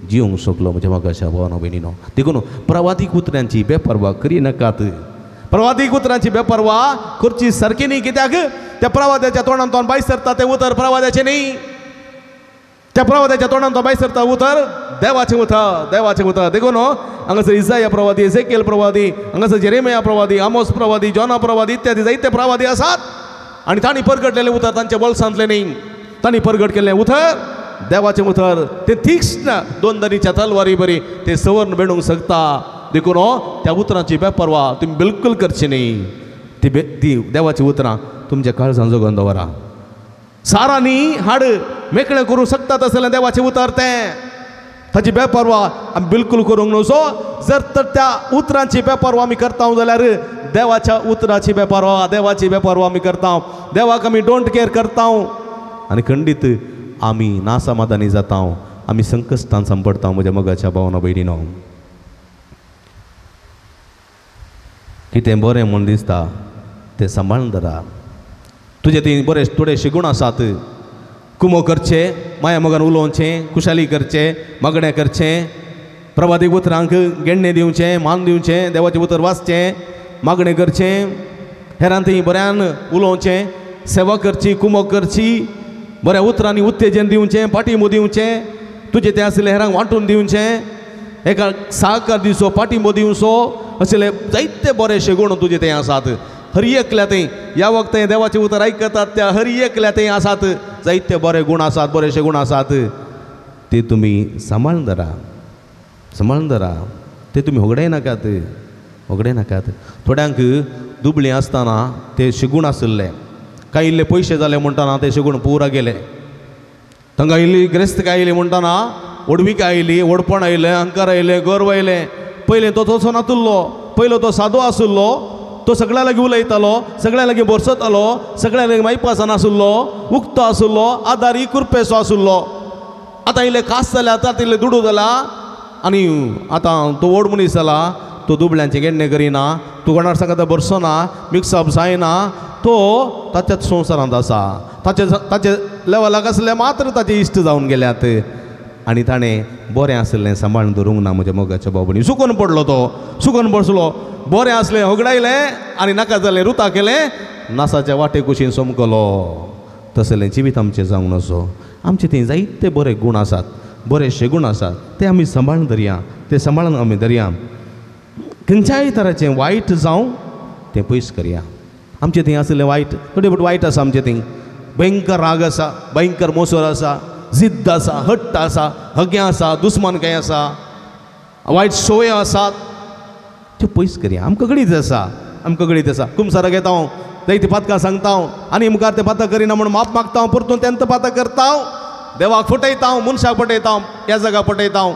जिवंक शकलो. म्हज्या मोगाच्या भावानो भयणीनो, देखून प्रवादीक उतरांची बेपर्वा करी नाकात. प्रवादीक उतरांची बेपर्वा करची सारकी न्ही. कित्याक त्या प्रवाद्याच्या तोंडांतल्यान भायर सरता तें उतर प्रवाद्याचें न्ही, त्या प्रवाद्याच्या तोंडांतल्यान भायर सरता उतर देवाचें उतर, देवाचें उतर. देखून हांगासर इजाया प्रवादी, एझेकियल प्रवादी, हांगासर जेरेमिया प्रवादी, आमोस प्रवादी, जॉना प्रवादी इत्यादी जायते प्रवादी आसात आनी तांणी परगटलेलें उतर तांच्या बोल्सांतलें न्ही, तांणी परगट केल्लें उतर देवाचें उतर. तें तीक्ष्ण दोन दनीच्या तलवारी बरी तें सवर्ण बेणूंक शकता. देखून त्या उतरांची बेपर्वा तुमी बिलकूल करची न्ही. ती ती देवाची उतरां तुमच्या काळजान जगोवन दवरा. सारांनी हाड मेकळें करूंक शकता तसलें देवाचें उतर तें, ताची बेपर्वा आमी बिलकूल करूंक न्हू. जर तर त्या उतरांची बेपर्वा आमी करता जाल्यार देवाच्या उतराची बेपर्वा, देवाची बेपर्वा आमी करता, देवाक आमी don't care करता आनी खंडीत आमी नासमाधानी जाता, आमी संकश्टान सांपडटा. म्हज्या मोगाच्या भावना भयणीनो, कितें बरें म्हूण दिसता तें सांबाळून धरा. तुजे ती बरे थोडेशे गूण आसात, कुमो करचें, माया मोगान उलोवचें, खुशाली करचें, मागणें करचें, प्रवादीक उतरांक गेण्णें दिवचें, मान दिवचें, देवाचें उतर वाचचें, मागणें करचें, हेरां थंय बऱ्यान उलोवचें, सेवा करची, कुमो करची, बऱ्या उतरांनी उत्तेजन दिवचें, पाठिंबो दिवचें, तुजें तें आसलें हेरांक वांटून दिवचें, एका साकार दिवचो, पाठिंबो दिवचो, असले जायते बरेशे गूण तुजे थंय आसात. हर एकल्या थंय ह्या वखतां देवाचें उतर आयकतात त्या हर एकल्या थंय आसात जायते बरे गूण आसात, बरेशे गूण आसात. ते तुमी सांबाळून धरा, सांबाळून धरा, ते तुमी होगडे नाकात, होगडे नाकात. थोड्यांक दुबळीं आसतना ते शिगूण आशिल्ले, कांय इल्ले पयशे जाले म्हणटना ते शिगूण पुरा गेले, तांकां इल्ली ग्रेस्तकाय आयली म्हणटना व्हडवीक आयली, व्हडपण आयलें, अहंकार आयलें, गर्व आयलें. पयलें तो तसो नातुल्लो, पयलो तो सादो आशिल्लो, तो सगळ्या लागीं उलयतालो, सगळ्या लागीं बोरसतालो, सगळ्या लागीं मायपासान आशिल्लो, उक्तो आशिल्लो, आदारी कुरपेसो आशिल्लो. आतां इल्ले खास जाले, आतां इल्ले दुडू जाला आनी आतां तो व्हड मनीस जाला, तो दुबळ्यांचें गेण्णें करिना, तूं कोणार सांगता बरसना, मिक्सअप जायना, तो ताच्याच संवसारांत आसा, ताचे ताचे लेवलाक आसले मात्र ताचे इश्ट जावन गेल्यात आनी ताणें बरें आसलें सांबाळून दवरूंक ना. म्हज्या मोगाच्या बाबणी सुकून पडलो, तो सुकून बसलो, बरें आसलें होगडायलें आनी नाका जालें रुता केलें, नासाच्या वाटे कुशीन सोमकलो. तसलें जिवीत आमचें जावंक नजो. आमचे थंय जायते बरे गूण आसात, बरेशे गूण आसात, ते आमी सांबाळून धरया, ते सांबाळून आमी धरया. खंयच्याय तराचें वायट जावं तें पयस करया. आमचें थंय आशिल्लें वायट, थोडे भट वायट आसा आमचें थंय, भयंकर राग आसा, भयंकर मोसर आसा, जिद्द आसा, हट्ट आसा, हगें आसा, दुस्मानकाय आसा, वायट संवयो आसात, त्यो पयस करया. आमकां गणीत आसा, आमकां गणीत आसा. कुमसाराक येता हांव, जायतीं पातकां सांगता हांव आनी मुखार तें पातां करिना म्हूण माफ मागता हांव, परतून तेंत पातां करता हांव, देवाक फटयता हांव, मनशाक फटयता हांव, ह्या जगाक फटयता हांव,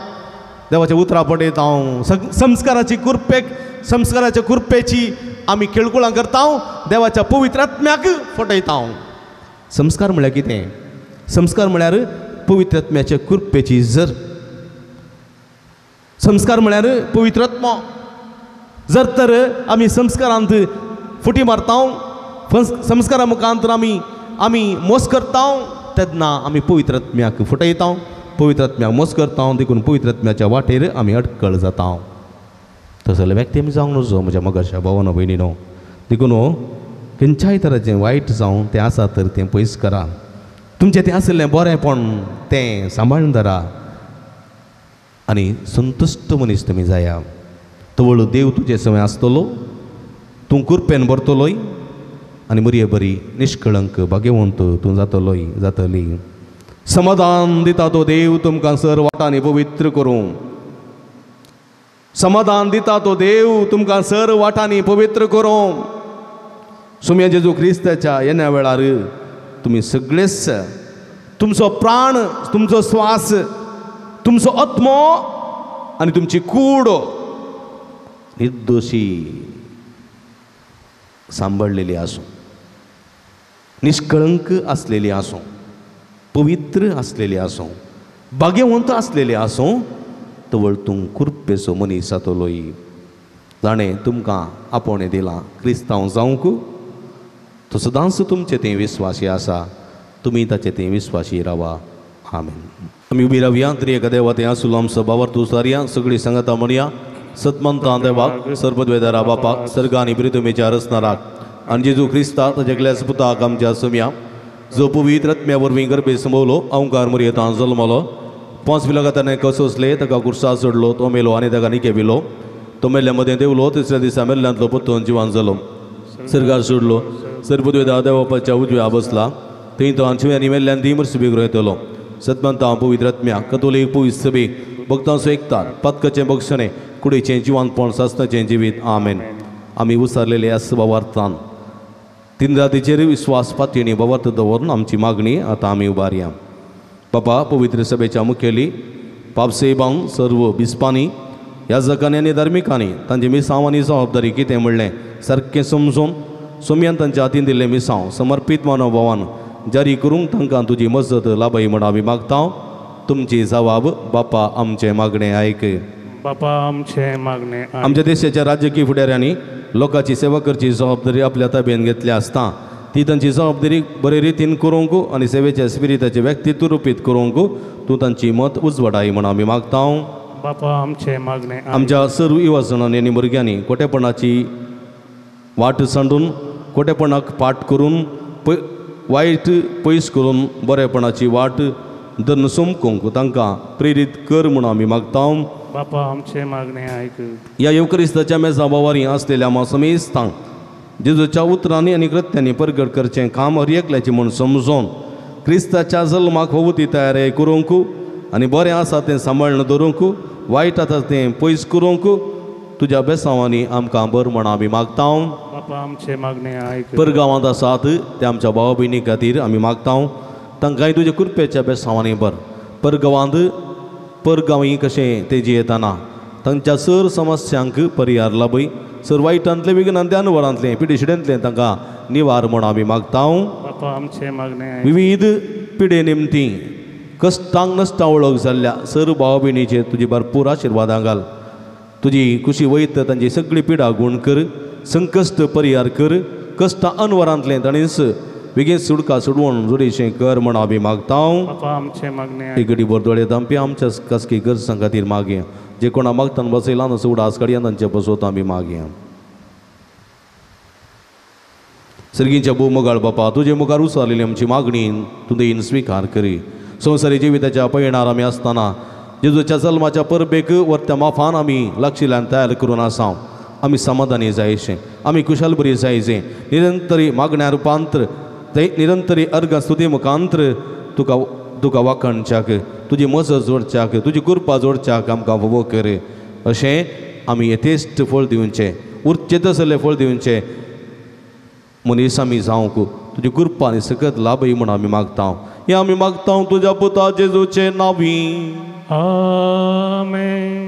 देवाच्या उतरां फटयता हांव, संस्काराची कुरपेक, संस्काराच्या कुरपेची आमी खेळकुळां करता हांव, देवाच्या पवित्र आत्म्याक फटयता हांव. संस्कार म्हळ्यार कितें? संस्कार म्हळ्यार पवित्र आत्म्याच्या कृपेची जर, संस्कार म्हळ्यार पवित्र आत्मो. जर तर आमी संस्कारांत फुटी मारता, संस्कारा मुखांत आमी आमी मोस करता, तेन्ना आमी पवित्र आत्म्याक फटयता, पवित्र आत्म्याक मोस करता, देखून पवित्र आत्म्याच्या वाटेर आमी अडकळ जाता. तसले व्यक्ती आमी जावंक नजो म्हज्या मोगाच्या भावानो भयणीनो. देखून खंयच्याय तराचें वायट जावं तें आसा तर तें पयस करा. तुमचें तें आशिल्लें बरेंपण तें सांबाळून धरा आनी संतुश्ट मनीस तुमी जाया. तवळ देव तुजे समय आसतलो, तूं कुरपेन भरतलोय आनी बरी बरी निष्कळंक भाग्यवंत तूं जातलोय, जातली. समाधान दिता तो देव तुमकां सर वाटांनी पवित्र करूं. समाधान दिता तो देव तुमकां सर वाटांनी पवित्र करूं. सुम्या जेजू क्रिस्ताच्या येण्या वेळार तुमी सगळेच तुमचो प्राण, तुमचो श्वास, तुमचो आत्मो आनी तुमची कूड निर्दोशी सांबाळलेली आसूं, निष्कळंक आसलेली आसूं, पवित्र आसलेली आसूं, भाग्यवंत आसलेली आसूं. तवळ तूं कृपेचो मनीस जातलोय जाणें तुमकां आपोवणें दिलां क्रिस्तांव जावंक. तो सदांच तुमचे थंय विस्वासी आसा, तुमी ताचे थंय विस्वासी रावा. आमेन. आमी उबी रावया. तरी एका देवा थंय आसलो आमचो बाबार तुसारया सगळीं सांगाता म्हणया. सतमंता देवाक, सर्वद्वेदारा बापाक, सर्ग आनी प्रितुमेच्या रचणाराक आनी जेजू क्रिस्ता ताच्या एकल्याच पुताक आमच्या सोम्या, जो पवित्र आत्म्या वरवीं गर्भे संभवलो, अवंकार मुरयेंत जल्मलो, 5 विलागा ताणें कसोसले, ताका कुर्सा चडलो, तो मेलो आनी ताका निके पिलो, तो मेल्ल्या मदें देवलो, तिसऱ्या दिसा मेल्ल्यांतलो परतून जिवान जालो, सर्गार सोडलो, सर्वद्वेदा देवापाच्या उजव्या बसला, थंय तो आमच्या आनी मेल्ल्यान ती मर्सुबी येतलो. सतमंता पवित्र आत्म्या, कतोलीक पवित्र सभेक, भक्तांचो एकतार, पातकाचें बक्षणें, कुडीचें जिवानपण, सासणाचें जिवीत. आमेन. आमी उसारलेले आस बाबार्थान 3 रातीचेर विस्वास पातयेणी बाबार्थ दवरून आमची मागणी आतां आमी उबारया. बापा, पवित्र सभेच्या मुखेली पापसेबांक, सर्व बिस्पांनी, याजकांनी आनी धार्मिकांनी तांचे मिसांव आनी जबाबदारी कितें म्हणलें सारकें समजून सोमयान तांच्या हातीन दिल्लें मिसांव समर्पीत मनोभावान जारी करूंक तांकां तुजी मजत लाभय म्हण आमी मागता. तुमची जबाब बापा आमचें मागणें आयक. बापा आमचें मागणें. आमच्या देशाच्या राजकीय फुडाऱ्यांनी लोकांची सेवा करची जबाबदारी आपल्या ताब्यान घेतल्या आसता ती तांची जबाबदारी बरे रितीन करूंक आनी सेवेच्या स्पिरिताचें व्यक्तित्व रुपीत करूंक तूं तांची मत उजवाडाय म्हण आमी मागता. बापा आमचें मागणें. आमच्या सर्व युवाजणांनी आनी भुरग्यांनी खोटेपणाची वाट सांडून, खोटेपणाक पाट करून, वायट पयस करून बरेपणाची वाट धरून समकूंक तांकां प्रेरीत कर म्हूण आमी मागता. बापा आमचें मागणें आयक. ह्या येवक्रिस्ताच्या मेजा बावारी आसलेल्या आमा समेस्तांक जेजूच्या उतरांनी आनी कृत्यांनी परगट करचें काम हर एकल्याचें म्हूण समजून क्रिस्ताच्या जल्माक होवती तयारी करूंक आनी बरें आसा तें सांबाळून दवरूंक, वायट आसा तें पयस करूंक तुज्या बेसांवांनी आमकां बर म्हण आमी मागता. बापा आमचें मागणें आयक. परगांवांत आसात ते आमच्या भाव भयणी खातीर आमी मागता, तांकांय तुज्या कृपेच्या बेसांवांनी बर. परगांवांत परगांवी कशें ते जियेतना तांच्या सर समस्यांक परिहार लाभय, सर वायटांतलें, विघ्नांतलें, अनवरांतलें, पिडेशिडेंतलें तांकां निवार म्हण आमी मागता. बापा आमचें मागणें. विविध पिडे निमती कश्टांक नश्टां वळख जाल्ल्या सर भाव भयणीचेर तुजी भरपूर आशिर्वादां घाल. तुजी कुशी वयत तांची सगळी पिडा गूण कर, संकश्ट परिहार कर, कश्टां अनवरांतलें ताणेंच बेगीन सुडका सोडवण जोडीशें कर म्हण आमी मागता. आमचें मागणें. एक घडी बोरदोळे दामपी आमच्या खासगी गरजां खातीर मागया, जे कोणा मागतान बसयलां तसो उडास काडया तांचे बसोत आमी मागया. सर्गींच्या भोव मोगाळ बापा, तुजे मुखार उसारलेली आमची मागणी तूं देईन स्विकार करी. संवसारी जिविताच्या पयणार आमी आसतना जेजूच्या जल्माच्या परबेक वर्त्या माफान आमी लागशिल्ल्यान तयार करून आसा. आमी समाधानी जायचें, आमी कुशाल बरी जायचें, निरंतरी मागण्या रुपांतर ते निरंतरी अर्घ स्तुती मुखांतर तुका तुका वाखणच्याक, तुजी मजत जोडच्याक, तुजी कृपा जोडच्याक आमकां फावो कर. अशें आमी यथेश्ट फळ दिवचें, उरचें तसलें फळ दिवचें मनीस आमी जावंक तुजी कृपा आनी सकत लाभय म्हूण आमी मागता. हें आमी मागता तुज्या पुता जेजूचे नांवी. आमेन.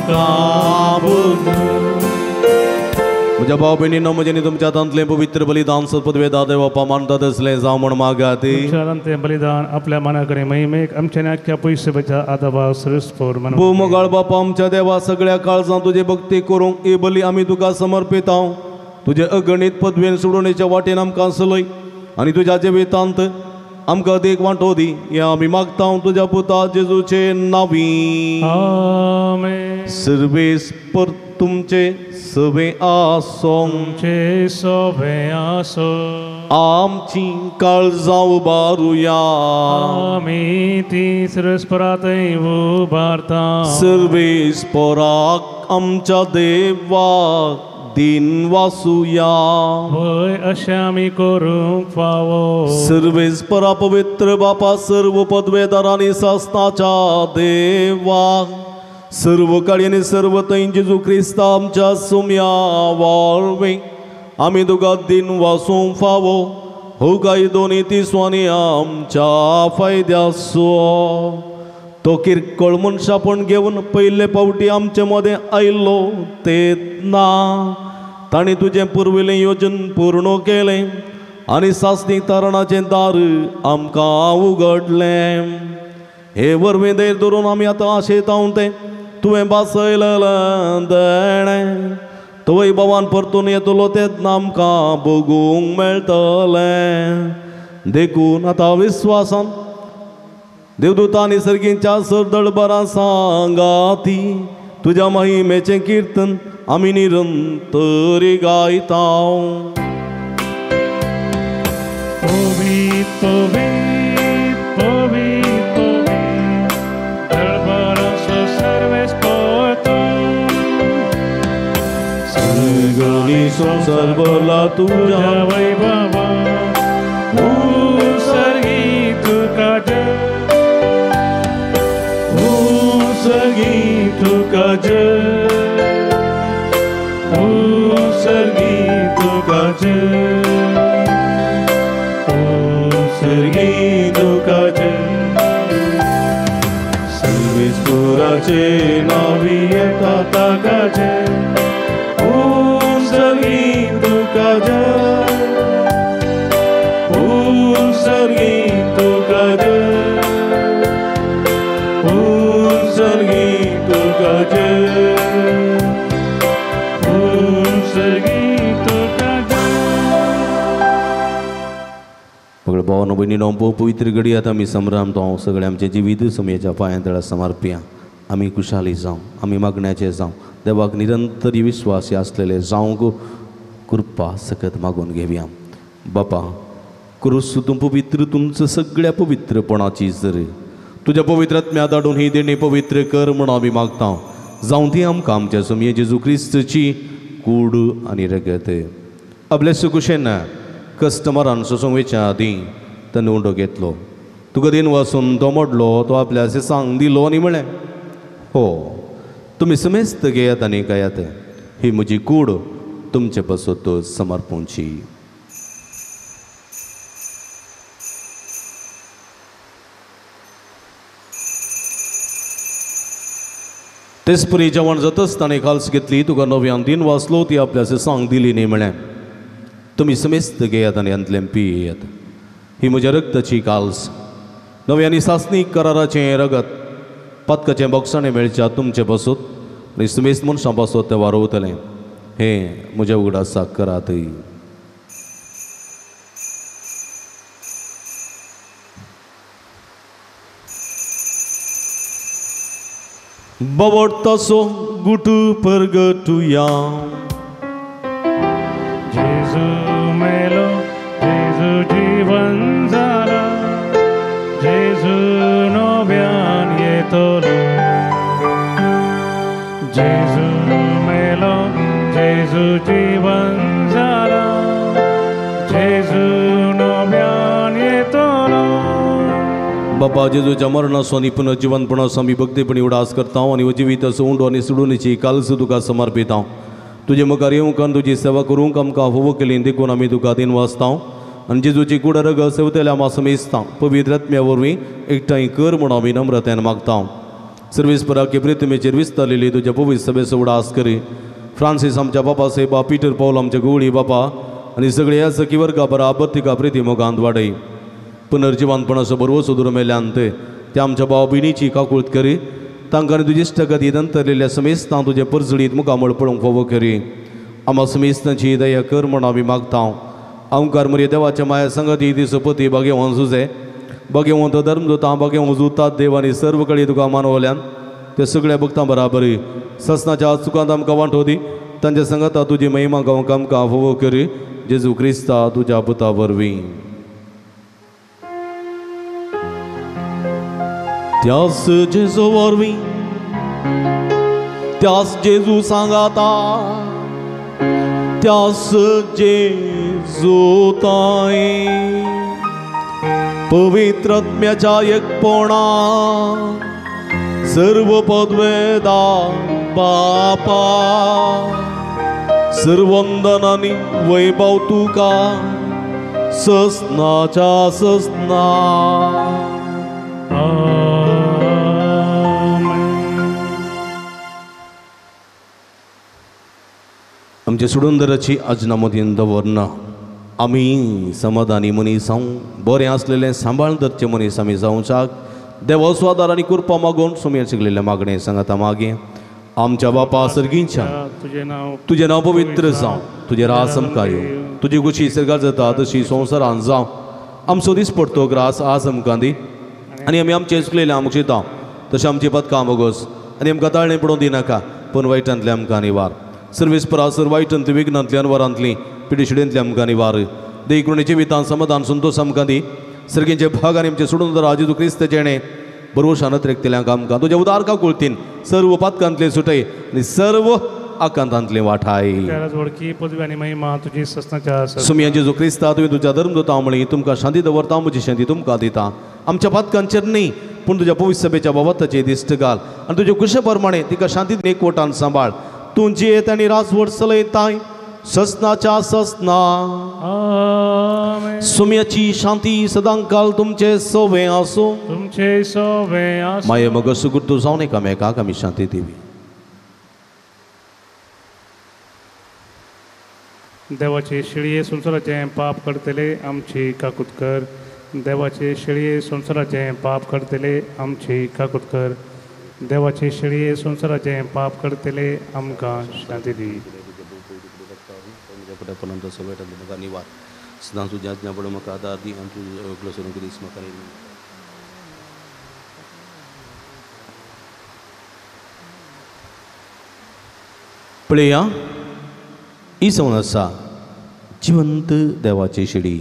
आमकां म्हज्या भाव भयणीनो म्हजें तुमच्या हातांतलें पवित्र बलिदान सत्पदवे देवा मानतात असलें जावं म्हण मागात. तुमच्या बलिदान आपल्या मनाकडे महिमेक आमच्या आख्या पयशे बच्या आदाबा सरस्पोर भोवमोगाळ बापा आमच्या देवा सगळ्या काळजां तुजे भक्ती करूंक ही बली आमी तुका समर्पितां. तुजे अगणीत पदवेन सोडोवणेच्या वाटेन आमकां सलय आनी तुज्या जिवितांत आमकां देख वांटो दी. हें आमी मागता तुज्या पुता जेजूचे नांवी. आमेन. सर्वेस पर तुमचे सवे आसों तुमचे सवे आसो. आमची काळजां उबारुया. आमी ती सर्वेस्परांतय उबारता. सर्वेस्पराक आमच्या देवाक दिन वासुया. वय अशें आमी करूंक फावो. सर्वेस्परा पवित्र बापा सर्व पदवेदारांनी सासनाच्या देवाक सर्व काळी आनी सर्व थंय जेजू क्रिस्ता आमच्या सुम्या वरवीं आमी तुका दिन वासूंक फावो. हो काय दोनी तिसवांनी आमच्या फायद्याचो तो किरकोळ मनशापण घेवन पयले फावटी आमचे मदें आयलो तेन्ना ताणें तुजें पुर्विल्लें योजन पूर्ण केलें आनी सासणीक तारणाचें दार आमकां उगडलें. हे वरवीं धैर्य धरून आमी आतां आशेतां तें तुवें भासयलें देणें तोय बाबान परतून येतलो तेन्ना आमकां भोगूंक मेळटलें. देखून आतां विस्वासान देवदूतांनी सर्गींच्या सरदळबरां सांगाती तुज्या महिमेचें किर्तन आमी निरंतर गायता. पवित्र पवित्र पवित्र दळबराचो सर्वेस्पर तूं. सर्गांनी संवसार भरला तुज्या वैभवान. सर्गी तुका जय, सर्गी तुका जय, सर्गी तुका जय, सर्गी तुका जय. सर्वेस्पराचे नांवी येता ताका जय, सर्गी तुका जय, सर्गी तुका जय, सर्गी तुका जय, सर्गी तुका जय. पगड भावानो भयणीनो पवित्र घडी आतां आमी संभ्रमतो सगळें आमचें जिवीत समयेच्या पांयां तळा समर्पया. आमी खुशाली जावं, आमी मागण्याचे जावं, देवाक निरंतर विश्वासी आसलेले जावंक कृपा सकत मागून घेवया. बापा क्रूस तूं पवित्र तुमचं सगळ्या पवित्रपणाची जर तुज्या पवित्र आत्म्या धाडून ही देणी पवित्र कर म्हूण आमी मागता. जावं ती आमकां आमच्या सुमये जेजू क्रिस्तची कूड आनी रगत. आपले सुकुशेन कस्टमरान सोसूंक वयच्या आदीं ताणें उंडो घेतलो. तुका दिन वासून तो मोडलो, तो आपल्या सांग दिलो आनी म्हळें, हो तुमी समेस्त घेयात आनी खायात, ही म्हजी कूड तुमचे पासत समर्पूंची. तेचपरी जेवण जातच ताणें काल्स घेतली, तुका नव्यान दिन वाचलो, ती आपल्या सांग दिली न्ही म्हळें, तुमी समेस्त घेयात आनी हांतलें पियेयात, ही म्हज्या रक्ताची काल्स, नव्या आनी सासणीक कराराचें रगत, पातकाचें बोगसाणें मेळच्या तुमचे पासत आनी समेस्त मनशां पासत तें वारोवतलें. हें म्हज्या उगडासाक करात. बवडतासो गुट परगटुया. जेजू मेलो, जेजू जीवन जाला, जेजू नव्यान येतलो. जेजू मेलो, जेजू जीवन जाला, जेजू नव्यान येतलो. बापा जेजूच्या मरणाचो आनी पुनर्जिवनपणाचो आमी भक्तीपणी उडास करता आनी जिवीत उंडो आनी सोडूनची कालस तुका समर्पिता. तुजे मुखार येवंक आनी तुजी सेवा करूंक आमकां फावो केली देखून आमी तुका दिन वाचता आनी जेजूची कूड रगत सेवतल्या आमा समेजता पवित्र आत्म्या वरवीं एकठांय कर म्हूण आमी नम्रतेन मागता. सर्वीस पराकी प्रितमेचेर विस्तारलेली तुज्या पवित्र सभेचो उडास करी. फ्रांसीस आमच्या बापा साहेबा, पीटर पावल आमच्या गुवळी बापा आनी सगळे ह्या सखी वर्गा बराबर तिका प्रिती मोगांत वाडय. पुनर्जिवानपणाचो बरवसो दुरमेल्यान ते आमच्या भाव भयणीची काकूळत करी. तांकां तुजी इश्टगती नंतरलेल्या समेस्तां तुजें परजळीत मुखामळ पळोवंक फावो करी. आमा समेस्तांची दया कर म्हण आमी मागता. आमकार मरे देवाच्या माया संगती ती सोपती भाग्यवंत सुजे भाग्यवंत धर्मदूतां भाग्यवंत जुतात देव आनी सर्व कडेन तुका मानवल्यान ते सगळ्या भक्तां बराबरी ससनाच्या चुकांत आमकां वांटो दी. तांच्या संगता तुजी महिमा गावंक आमकां फावो करी. जेजू क्रिस्ता तुज्या पुता वरवीं. त्यास जेजू वरवीं, त्यास जेजू सांगाता, त्यास जेजू ताई पवित्र आत्म्याच्या एकपणा सर्व पदवेदा बापा सर्वंदनानी वैभव तुका ससनाच्या ससना. आमचे सुडुंदराची आजना मदीं दवरना. आमी समाधानी मनीस हांव बरें आसलेलें सांबाळ धरचें मनीस आमी जावच्याक देवा स्वादार आनी कृपा मागून सुमेर शिकलेलें मागणें सांगाता मागें. आमच्या बापा सर्गींच्या तुजें नांव पवित्र जावं, तुजें राज आमकां येवं, तुजी खुशी सर्गार जाता तशी संवसारान जावं. आमचो दीस पडतो ग्रास आज आमकां दी आनी आमी आमचें चुकलेलें आमकां शिता तशें आमचें पदकां बोगस आनी आमकां ताळणें पडोवन दिनाका पूण वायटांतलें आमकां निवार. सर्वीस परासर वायटांतली विघ्नांतली अनवरांतली पिडिशिडेंतली आमकां निवार. देई जिवितान समाधान संतोष आमकां दी. सर्गींचे भाग आनी आमचे सोडून जेजू क्रिस्त जेणे बरोवशान अत्रेकतल्यांक आमकां तुज्या उदार काकुळतीन सर्व पातकांतले सुटय आनी सर्व आकांतांतले वाठाय. सुमया जेजू क्रिस्ता तुवें तुज्या धर्मदूता म्हळी तुमकां शांती दवरता, म्हजी शांती तुमकां दिता. आमच्या पातकांचेर न्ही पूण तुज्या पवित्र सभेच्या बाबताचे दिश्ट घाल आनी तुज्या कुशे प्रमाणे तिका शांतीन एकवटान सांबाळ. तूं जियेत आनी राजवट चलयताय ससनाच्या ससना. सुम्याची शांती सदांकाल तुमचे सोवे आसूं, तुमचे सोवे आसूं. माये मग सुगुर्तू जावन एकामेकाक आमी शांती दिवी. देवाचे शिळये संवसाराचें पाप करतले आमची काकूत कर. देवाचे शिळये संवसाराचें पाप करतले आमची काकूत कर. देवाचे शिळये संवसाराचें पाप करतले आमकां शांती दी. निवार सदां तुज्या आज्ञा पडून म्हाका आदार दी आनी तुजो एकलो सोडून दीस म्हाका. पळया ही जावन आसा जिवंत देवाची शिडी.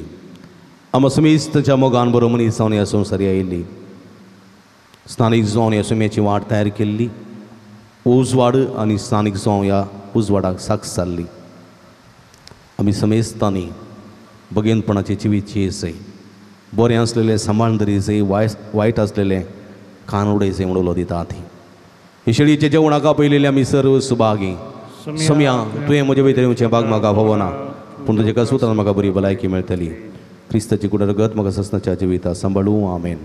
आमा समेस्तच्या मोगान बरो मनीस जावन ह्या संवसारी आयिल्ली. स्थानीक जावन ह्या सुम्याची वाट तयार केल्ली. उजवाड आनी स्थानीक जावन ह्या उजवाडाक साक्ष जाल्ली. आमी समेस्तांनी बगेनपणाचे जिवीत जय बरें आसलेलें सांबाळून दरी जय वायट आसलेलें कान उडय जय म्हणून उलो दिता ती. हे शेळीचे जेवणाक पयलेले आमी सर्व सुभागी. सोम्या तुवें म्हजे भितर येवचें भाग म्हाका फावना पूण तुजे कसुतान म्हाका बरी भलायकी मेळटली. क्रिस्ताची कुडर गत म्हाका ससनाच्या जिविता सांबाळूं. आमेन.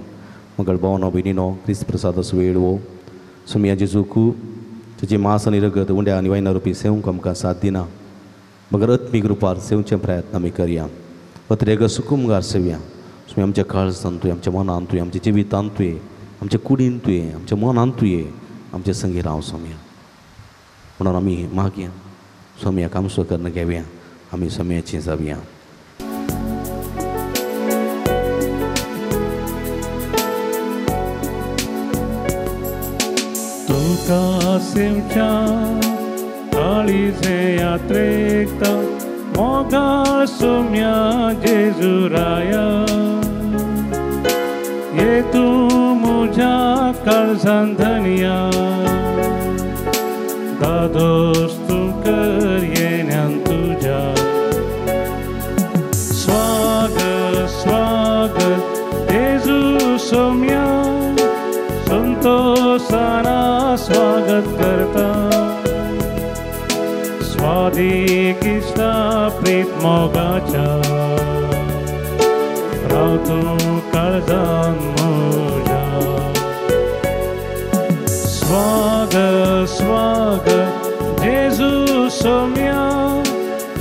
मंगळ भावनो भयणीनो क्रिस्त प्रसाद वेळ वो सोम्या जेजूक तुजी मांस आनी रगत उंड्या आनी वायना रुपी सेवंक आमकां साथ दिना मगर आत्मीक रुपार सेवचे प्रयत्न आमी करया. अत्रेग सुकुमगार सेवया. तुमी आमच्या काळजान तुवें, आमच्या मनान तुवें, आमच्या जिवितान तुवें, आमच्या कुडीन तुवें, आमच्या मनान तुवें, आमच्या संगी राव सोम्या. म्हणून आमी मागया सोम्याक आमचो करून घेवया. आमी सोम्याची जावया. तुका सेवच्या काळीजे यात्रेकता मोगाळ सोम्या जेजुराया ये तूं म्हज्या काळजान धनया दादोस तूं कर येण्यान तुज्या. स्वागत स्वागत जेजू सोम्या संतोषाना स्वागत करता. स्वादीक इश्टा प्रीत मोगाच्या राव तूं काळजान म्हज्या. सोम्या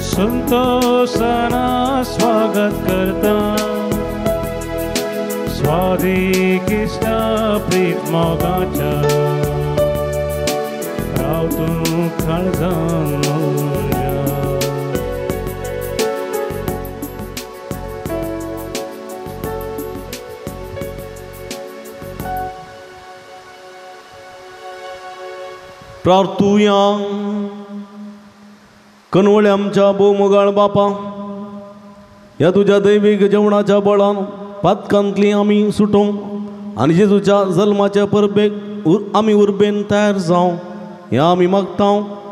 संतोषाना स्वागत करता स्वादी इश्टा प्रीत मोगाच्या राव तूं काळजान म्हज्या. प्रार्थुया. कनवळे आमच्या भोवमोगाळ बापा, ह्या तुज्या दैवीक जेवणाच्या बळान पातकांतली आमी सुटोवंक आनी जेजूच्या जल्माच्या परबेक आमी उर्बेन तयार जावं ह्या आमी मागता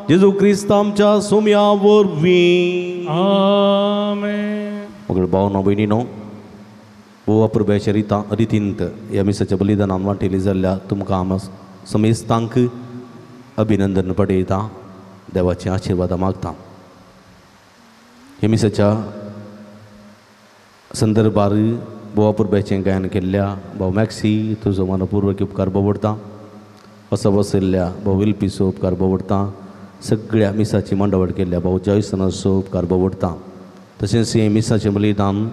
जेजू क्रिस्त आमच्या सोम्या वरवीं. आमेन. मगळ भावना भयणीनो, भोव अपुरबायेच्या रितींत ह्या मिसाच्या बलिदानान वांटेली जाल्ल्या तुमकां आम समेस्तांक अभिनंदन पडयता, देवाची आशिर्वादां मागता. ह्या मिसाच्या संदर्भार भोव अपुरबायेचें गायन केल्ल्या भाव मॅक्सी तुजो मनपूर्वक उपकार बोवडता, वसा बसयल्ल्या भाव विल्पीचो उपकार बोवडता, सगळ्या मिसाची मांडावळ केल्ल्या भाव जॉयसनाचो उपकार बोवडता. तशेंच हें मिसाचें बलिदान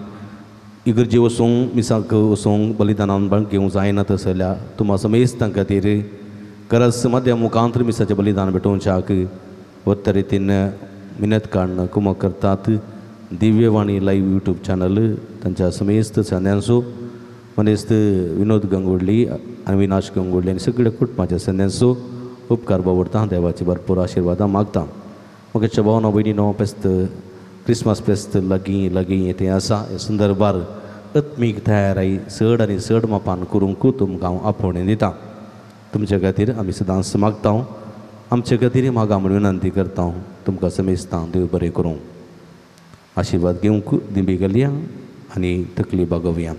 इगर्जे वचूंक मिसाक वचूंक बलिदानान भाग घेवंक जायना तसल्या तुमा समेस्तां खातीर गरज माध्यम मुखांतर मिसाचें बलिदान भेटोवच्याक वत्त रितीन मिनत काडून कुमक करतात. दिव्यवाणी लायव्ह यूट्यूब चॅनल तांच्या समेस्त संद्यांचो मनेस्त विनोद गंगोडली आनी विनाश गंगोडली आनी सगळ्या कुटुंबाच्या संद्यांचो उपकार बावडता, देवाची भरपूर आशिर्वादां मागता. म्हाका भावना भयणीनो, पेस्त क्रिसमस फेस्त लागीं लागीं येते आसा. ह्या संदर्भार आत्मीक तयाराय चड आनी चड मापान करूंक तुमकां हांव आपोवणें दिता. तुमच्या खातीर आमी सदांच मागता, आमचे खातीर मागा म्हूण विनंती करता. तुमकां समेस्तां देव बरें करूं. आशिर्वाद घेवंक दिंबी घालया आनी तकली बागोवया.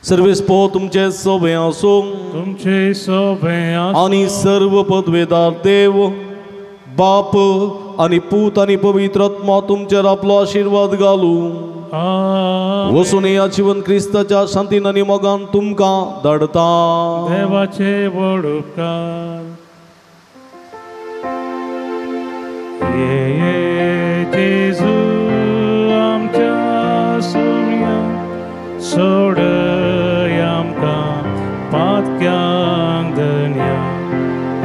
सर्वेस पो तुमचे सोबे आसूं, तुमचे सोबे आनी सर्व पदवेदार देव बाप आनी पूत आनी पवित्र आत्मा तुमचेर आपलो आशिर्वाद घालूं. वसून ह्या जिवन क्रिस्ताच्या शांतीन आनी मोगान तुमकां धाडता. देवाचे व्हड उपकार. ये ये जेजू आमच्या सोम्या सोडय आमकां पातक्यांक धनया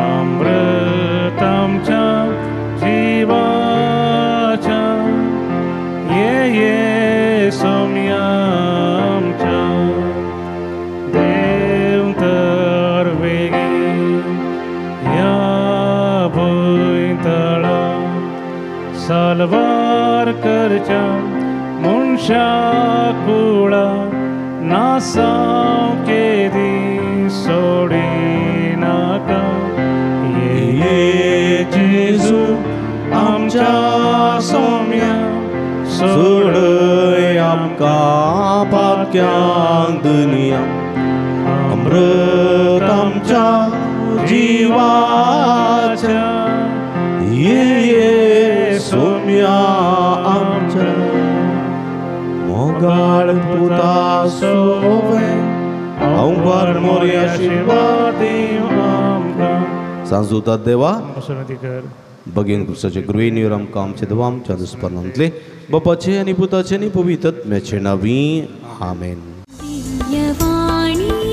अमृत आमच्या जिवाच्या ये ये सोम्या आमच्या देव तर वेगीं ह्या भुंयतळा साल्वार करच्या मनशा कुळा नासांव केदी सोडिनाका. ये ये जेजू आमच्या सोम्या सोडय आमकां पातक्यांक दुनिया अमृत आमच्या जिवाच्या ये ये सोम्या आमच्या मोगाळ पुता सोवे हांव मोरी आशिर्वाद आमकां. सांजूतात देवा बगेन क्रिस्ताचे गृहिणीवर आमकां आमचे देवा आमच्या दुस्परणांतले बापाचे आनी पुताचे आनी पवित्र आत्म्याचे नांवी आमेन. दिव्यवाणी.